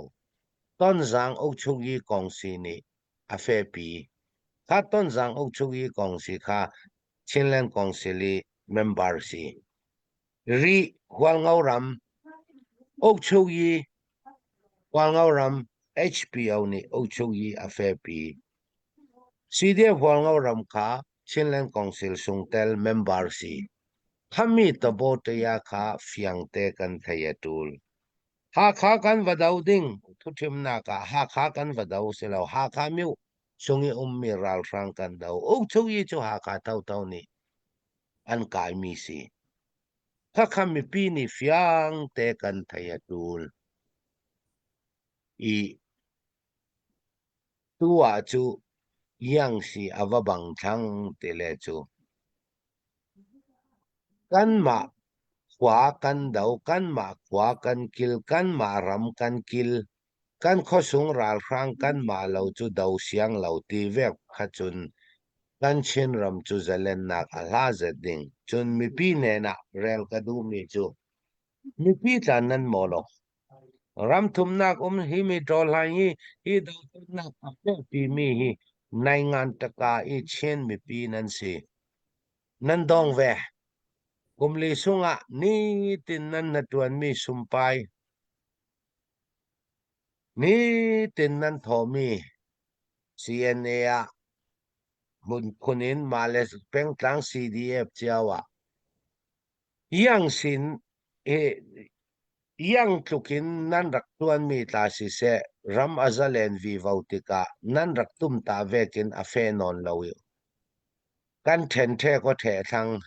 Tonzang ukchukyi kongsi nih a fehpi. Kha Tonzang ukchukyi kongsi kha Chinland Council i member si. Rih Hualngo ram ukchukyi Hualngo ram HPO nih ukchukyi a fehpi. CDF Hualngo ram kha Chinland Council sungtel member si. Khami tabo-ṭaya kha fiangte kan thei a ṭul. Hakha kan va do ding thuthimnak ah Hakha kan va do si lo. Hakha myu chung i ummi ralhrang kan do. Ukchukyi cu Hakha thotho nih an kaimi si. Khakha mipi nih fiangte kan thei a ṭul. I tu ah cu iang si a va bang thlang ti le cu. Kanmah khua kan do, kanmah khua kan kil, kanmah ram kan kil, kan khuasung ralhrang kanmah lo cu do siang lo ti vek kha cun kan Chinram cu zalennak a hla zet ding. Cun mipi hnen ah rel ka duhmi cu mipi tlan nan maw lo. Ram thumnak um hi mi ṭawlhlan hi hi dothlennak a fehpimi hi naingan taka i Chin mipi nan si. Nan dong ve. Kum li sungah nitin nan hnaṭuanmi sumpai, nitin nan thawhmi CNA ah hmunphun in mah le pengtlang CDF cio ah Iang sin i iang tluk in nan rak ṭuanmi tla siseh, ram a zalen vivo tikah nan rak tumtah vekin a fe nawn lo i kan ṭhenṭhe kaw ṭhehthlang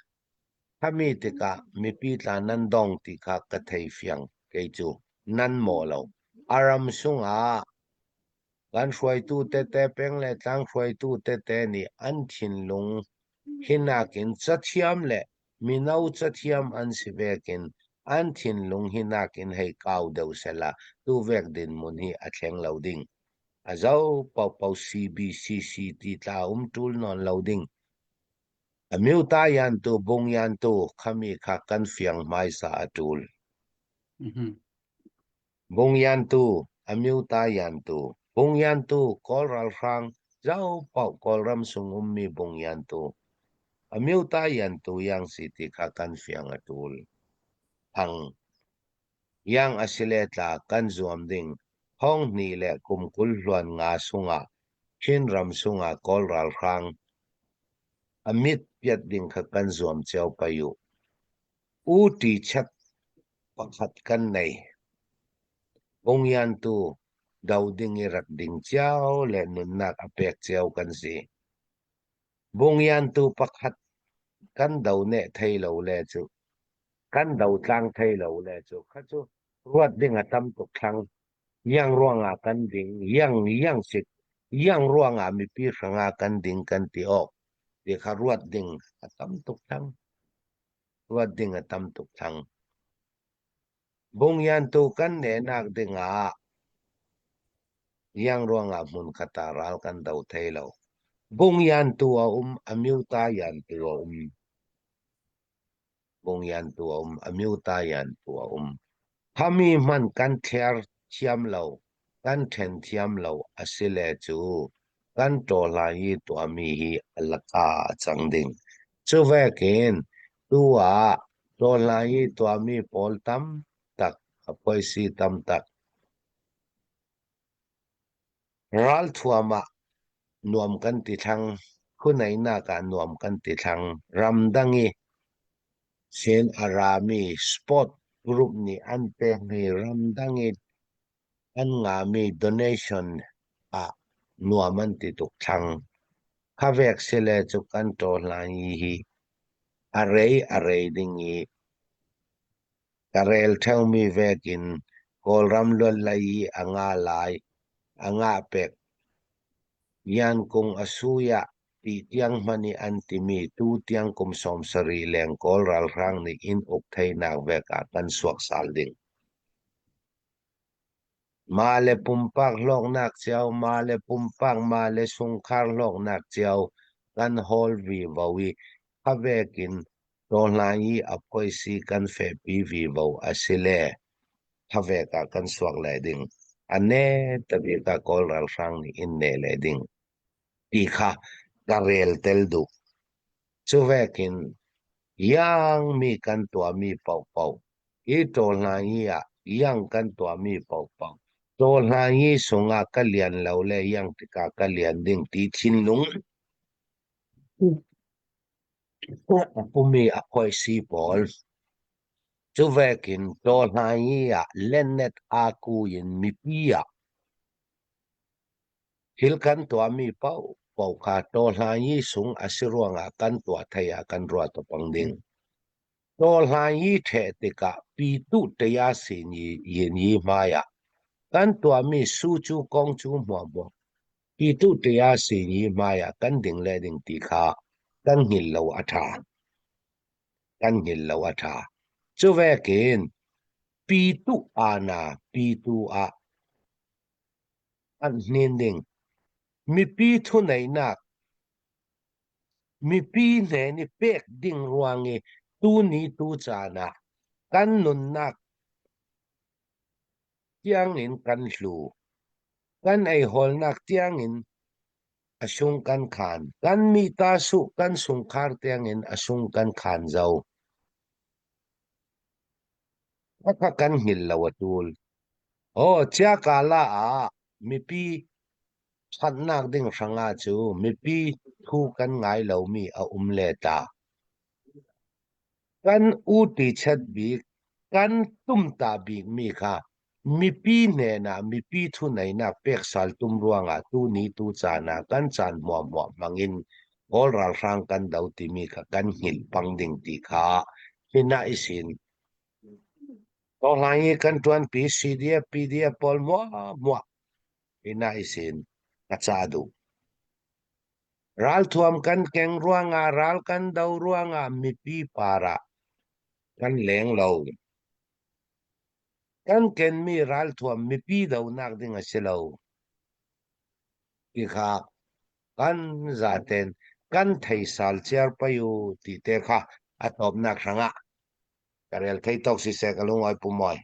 khami tikah mipi tla nan dong ti kha ka thei fiang kei cu nan mawh lo. A ram sungah Kan hruaitu tete peng le tlang hruaitu tete nih an thinlung hi nakin cathiam le mino cathiam an si vekin an thinlung hi nakin hei kau deuh sehla tuvek dinhmun hi a thleng lo ding. A zo paohpaoh CBCC ti tla um ṭul nawn lo ding. Amyota yantu bung yantu khami kha kan fiang hmaisa a ṭul. Bungyantu, Amyutayantu, Bungyantu, Kawl ralhrang, zopaoh Kawlram sung ummi Bungyantu, Amyutayantu yang si ti kha kan fiang a ṭul. Thang yang a si le tla kan zuam ding thong hnih le kum 20 hluan nga sungah Chinram sungah Kawl ralhrang a mit piat ding kha kan zuam cio pai u. U ṭi-chat pakhat kan nei. Bungyantu do ding i rak ding cio le nunnak a pek cio kan si. Bungyantu pakhat kan do neh thei lo le cu kan do tlang thei lo le cu kha cu ruat ding a tam tuk thlang. Iang ruangah kan ding, iang iang sik, iang ruangah mipi hrangah kan ding kan ti awk ti kha ruat ding a tam tuk thlang. Ruat ding a tam tuk cang. Bungyantu kan nehnak dingah iang ruangah hmunkhat ah ral kan do thai lo. Bungyantu a um, amyuta yantu a um. Bungyantu a um, amyuta yantu a um. Khami hmanh kan thler thiam lo, kan ṭhen thiam lo a si le cu kan ṭawhlan i tuahmi hi a laka a cang ding. Cu vekin tu ah ṭawhlan i tuahmi pawl tam tak, a phuaisi tam tak, ralthuam ah nuam kan ti thlang, phuneihnak ah nuam kan ti thlang, ramdang i sin a rami sport group nih an pekmi ramdang i an ngahmi donation ah nuam an ti tuk thlang. Khavek sile cu kan ṭawhlan i hi a rei a rei ding i ka rel ṭheumi vekin. Kawlram luat lei i a ngah lai, a ngah pek. Yan Kung a sui ah ti tiang hmanh i an timi tu tiang kum 70 leng Kawl ralhrang nih inn uk theinak vek ah kan suaksal ding. Mah le pumpak hlawknak cio, mah le pumpak, mah le chungkhar hlawknak cio kan hawl vivo i khavek in tawhlan i a phoisi kan fehpi vivo a si le khavek ah kan suak le ding. A ne tabik ah Kawl ralhrang nih in ne le ding ti kha ka rel tel duh. Cuvekin iangmi kan tuahmi paohpaoh hi ṭawlhnai ah iang kan tuahmi paohpaoh ṭawlhnai sungah ka lian lo le iang tikah ka lian ding ti thinlung a pumi a khuaisi pawl. Cuvekin ṭawlhnai ah lennet aa ku in mipi ah Thil kan tuahmi paohpaoh kha tawhlayi sung a si ruangah kan tuah thei ah kan ruah topang ding. Tawhlayi ṭheh tikah pitu ṭeya sin yin yi hmai ah kan tuahmi su cu kong cu hmuahhmuah pitu ṭeya sin yi hmai ah kan ding le ding ti kha kan hngilh lo a ṭha. Kan hngilh lo a ṭha. Cuvekin pitu ana pitu ah an hnin ding. Mipi thuneihnak mipi hnen i pek ding ruang i tuni tu caan ah kan nunnak tiangin kan hlu. Kan eihawlnak tiangin a sung kan khan. Kan mi ta suh kan sungkhar tiangin a sung kan khan zau. Khakha kan hngilh lo a tul. Aw Ciakala ah mipi ṭhatnak ding hrangah cu mipi thu kan ngai lomi a um le ta. Kan uti chet bik, kan tumta bikmi kha mipi hnenah mipi thu neinak peksal tum ruangah tuni tu caan ah kan caan hmuahhmuah hmangin Kawl ralhrang kan do timi kha kan hngilh pang ding ti kha hinah isin Tohlang i kan ṭuanpi CDF, PDF pawl muahmuah ina isin ka ca duh. Ralthuam kan keng ruangah, ral kan do ruangah mipi par ah kan leng lo. Kan kenmi ralthuam mipi donak ding a si lo. Ti kha kan zaten kan theisal ciar payu ti te kha a tawpnak hrangah Ka rel thei tok siseh ka lungawi pumawi.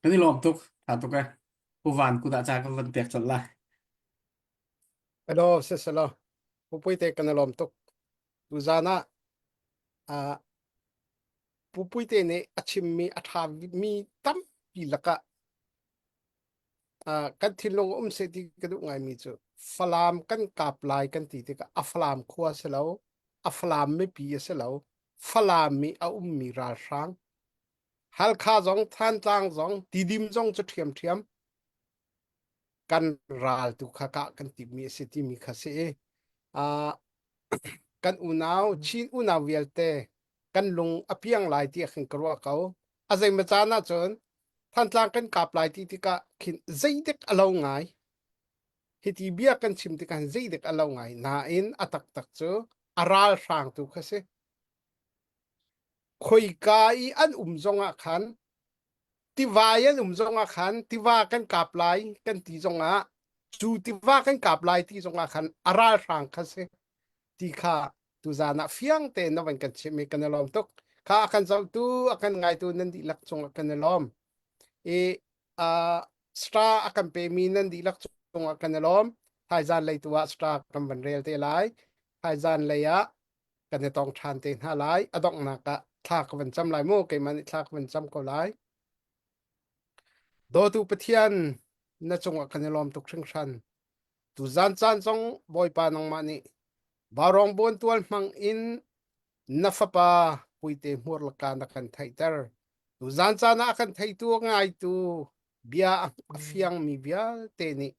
Kan i lawm tuk. Tha tuk eh. Pu Van kudah ca kan van pek colh lai. Hello, siselo. Pupui te kan i lawm tuk. Tuzan ah uh, Pupui te nih a chimmi a ṭhami tampi lakah uh, kan thinlung um seh ti ka duh ngaimi cu Falam kan kap lai kan ti tikah a Falam khua si lo, a Falam mipi a si lo, Falam i a ummi ralhrang Halkha zong Thantlang zong Tidim zong cu ṭhiamṭhiam kan ral tu kha kah kan timmi a si timi kha si i uh, kan unau Chin unau vialte kan lung a piang lai ti khin ka ruah ko a zeimaw caan ahcun Thantlang kan kap lai ti tikah khin zeidik a lo ngai hiti bia kan chim tikah zeidik a lo ngai nain a taktak cu a ralhrang tu kha si khoika i an um zongah khan tiva i an um zongah khan tiva kan kap lai kan ti zongah cu tiva kan kap lai ti zongah khan a ralhrang kha si ti kha tuzan ah fiang tein na van kan chimh i kan i lawm tuk kha a kan zohtu a kan ngaitu nan dihlak cungah kan i lawm i uh, star a kan pemi nan dihlak cungah kan i lawm thaizan lei tu ah star kan van rel te lai thaizan lei ah kan i tong ṭhan te hna lai a donghnak ah thla ka van cam lai mu keimah nih thla ka van cam ko lai dawtu Pathian na cungah kan i lawm tuk hringhran tuzan caan zong Bawipa nangmah nih Vaurawng buantual hmang in na fapa puite hmur laka na kan theihter tuzan caan ah a kan theitu a ngaitu bia a fiangmi vialte nih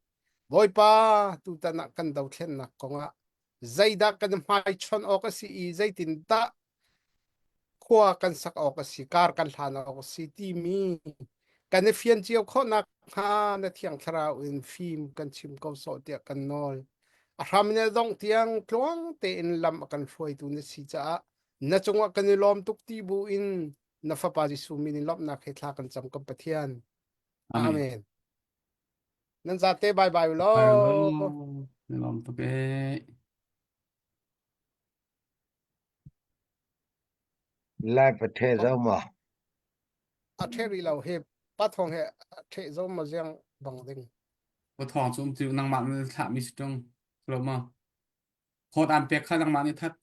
Bawipa tutan ah kan dothlennak kongah zeidah kan hmaichon awk a si i zeitindah khua kan sak awk a si, kar kan hlan awk a si timi. Kan i fian cio khawhnak hnga na thiang thlarau in fim kan chim ko sawh tiah kan nawl. A hram in a dongh tiang tluang tein lam a kan hruaitu na si caah na cungah kan i lawm tuk ti bu in na fapa Jesuh min in lawmhnak he thla kan cam kan Pathian. Amen. Amen. Nan zate bye bye Bye law. law. Na lawm tuk ee. Live a the zo ma. A the ri lo he pa thong he a the zo ma ziang bang ding. Pa thong cu um ti nangmah nih thlah mi si tung. Lo ma. Khawt an pek kha nangmah nih that.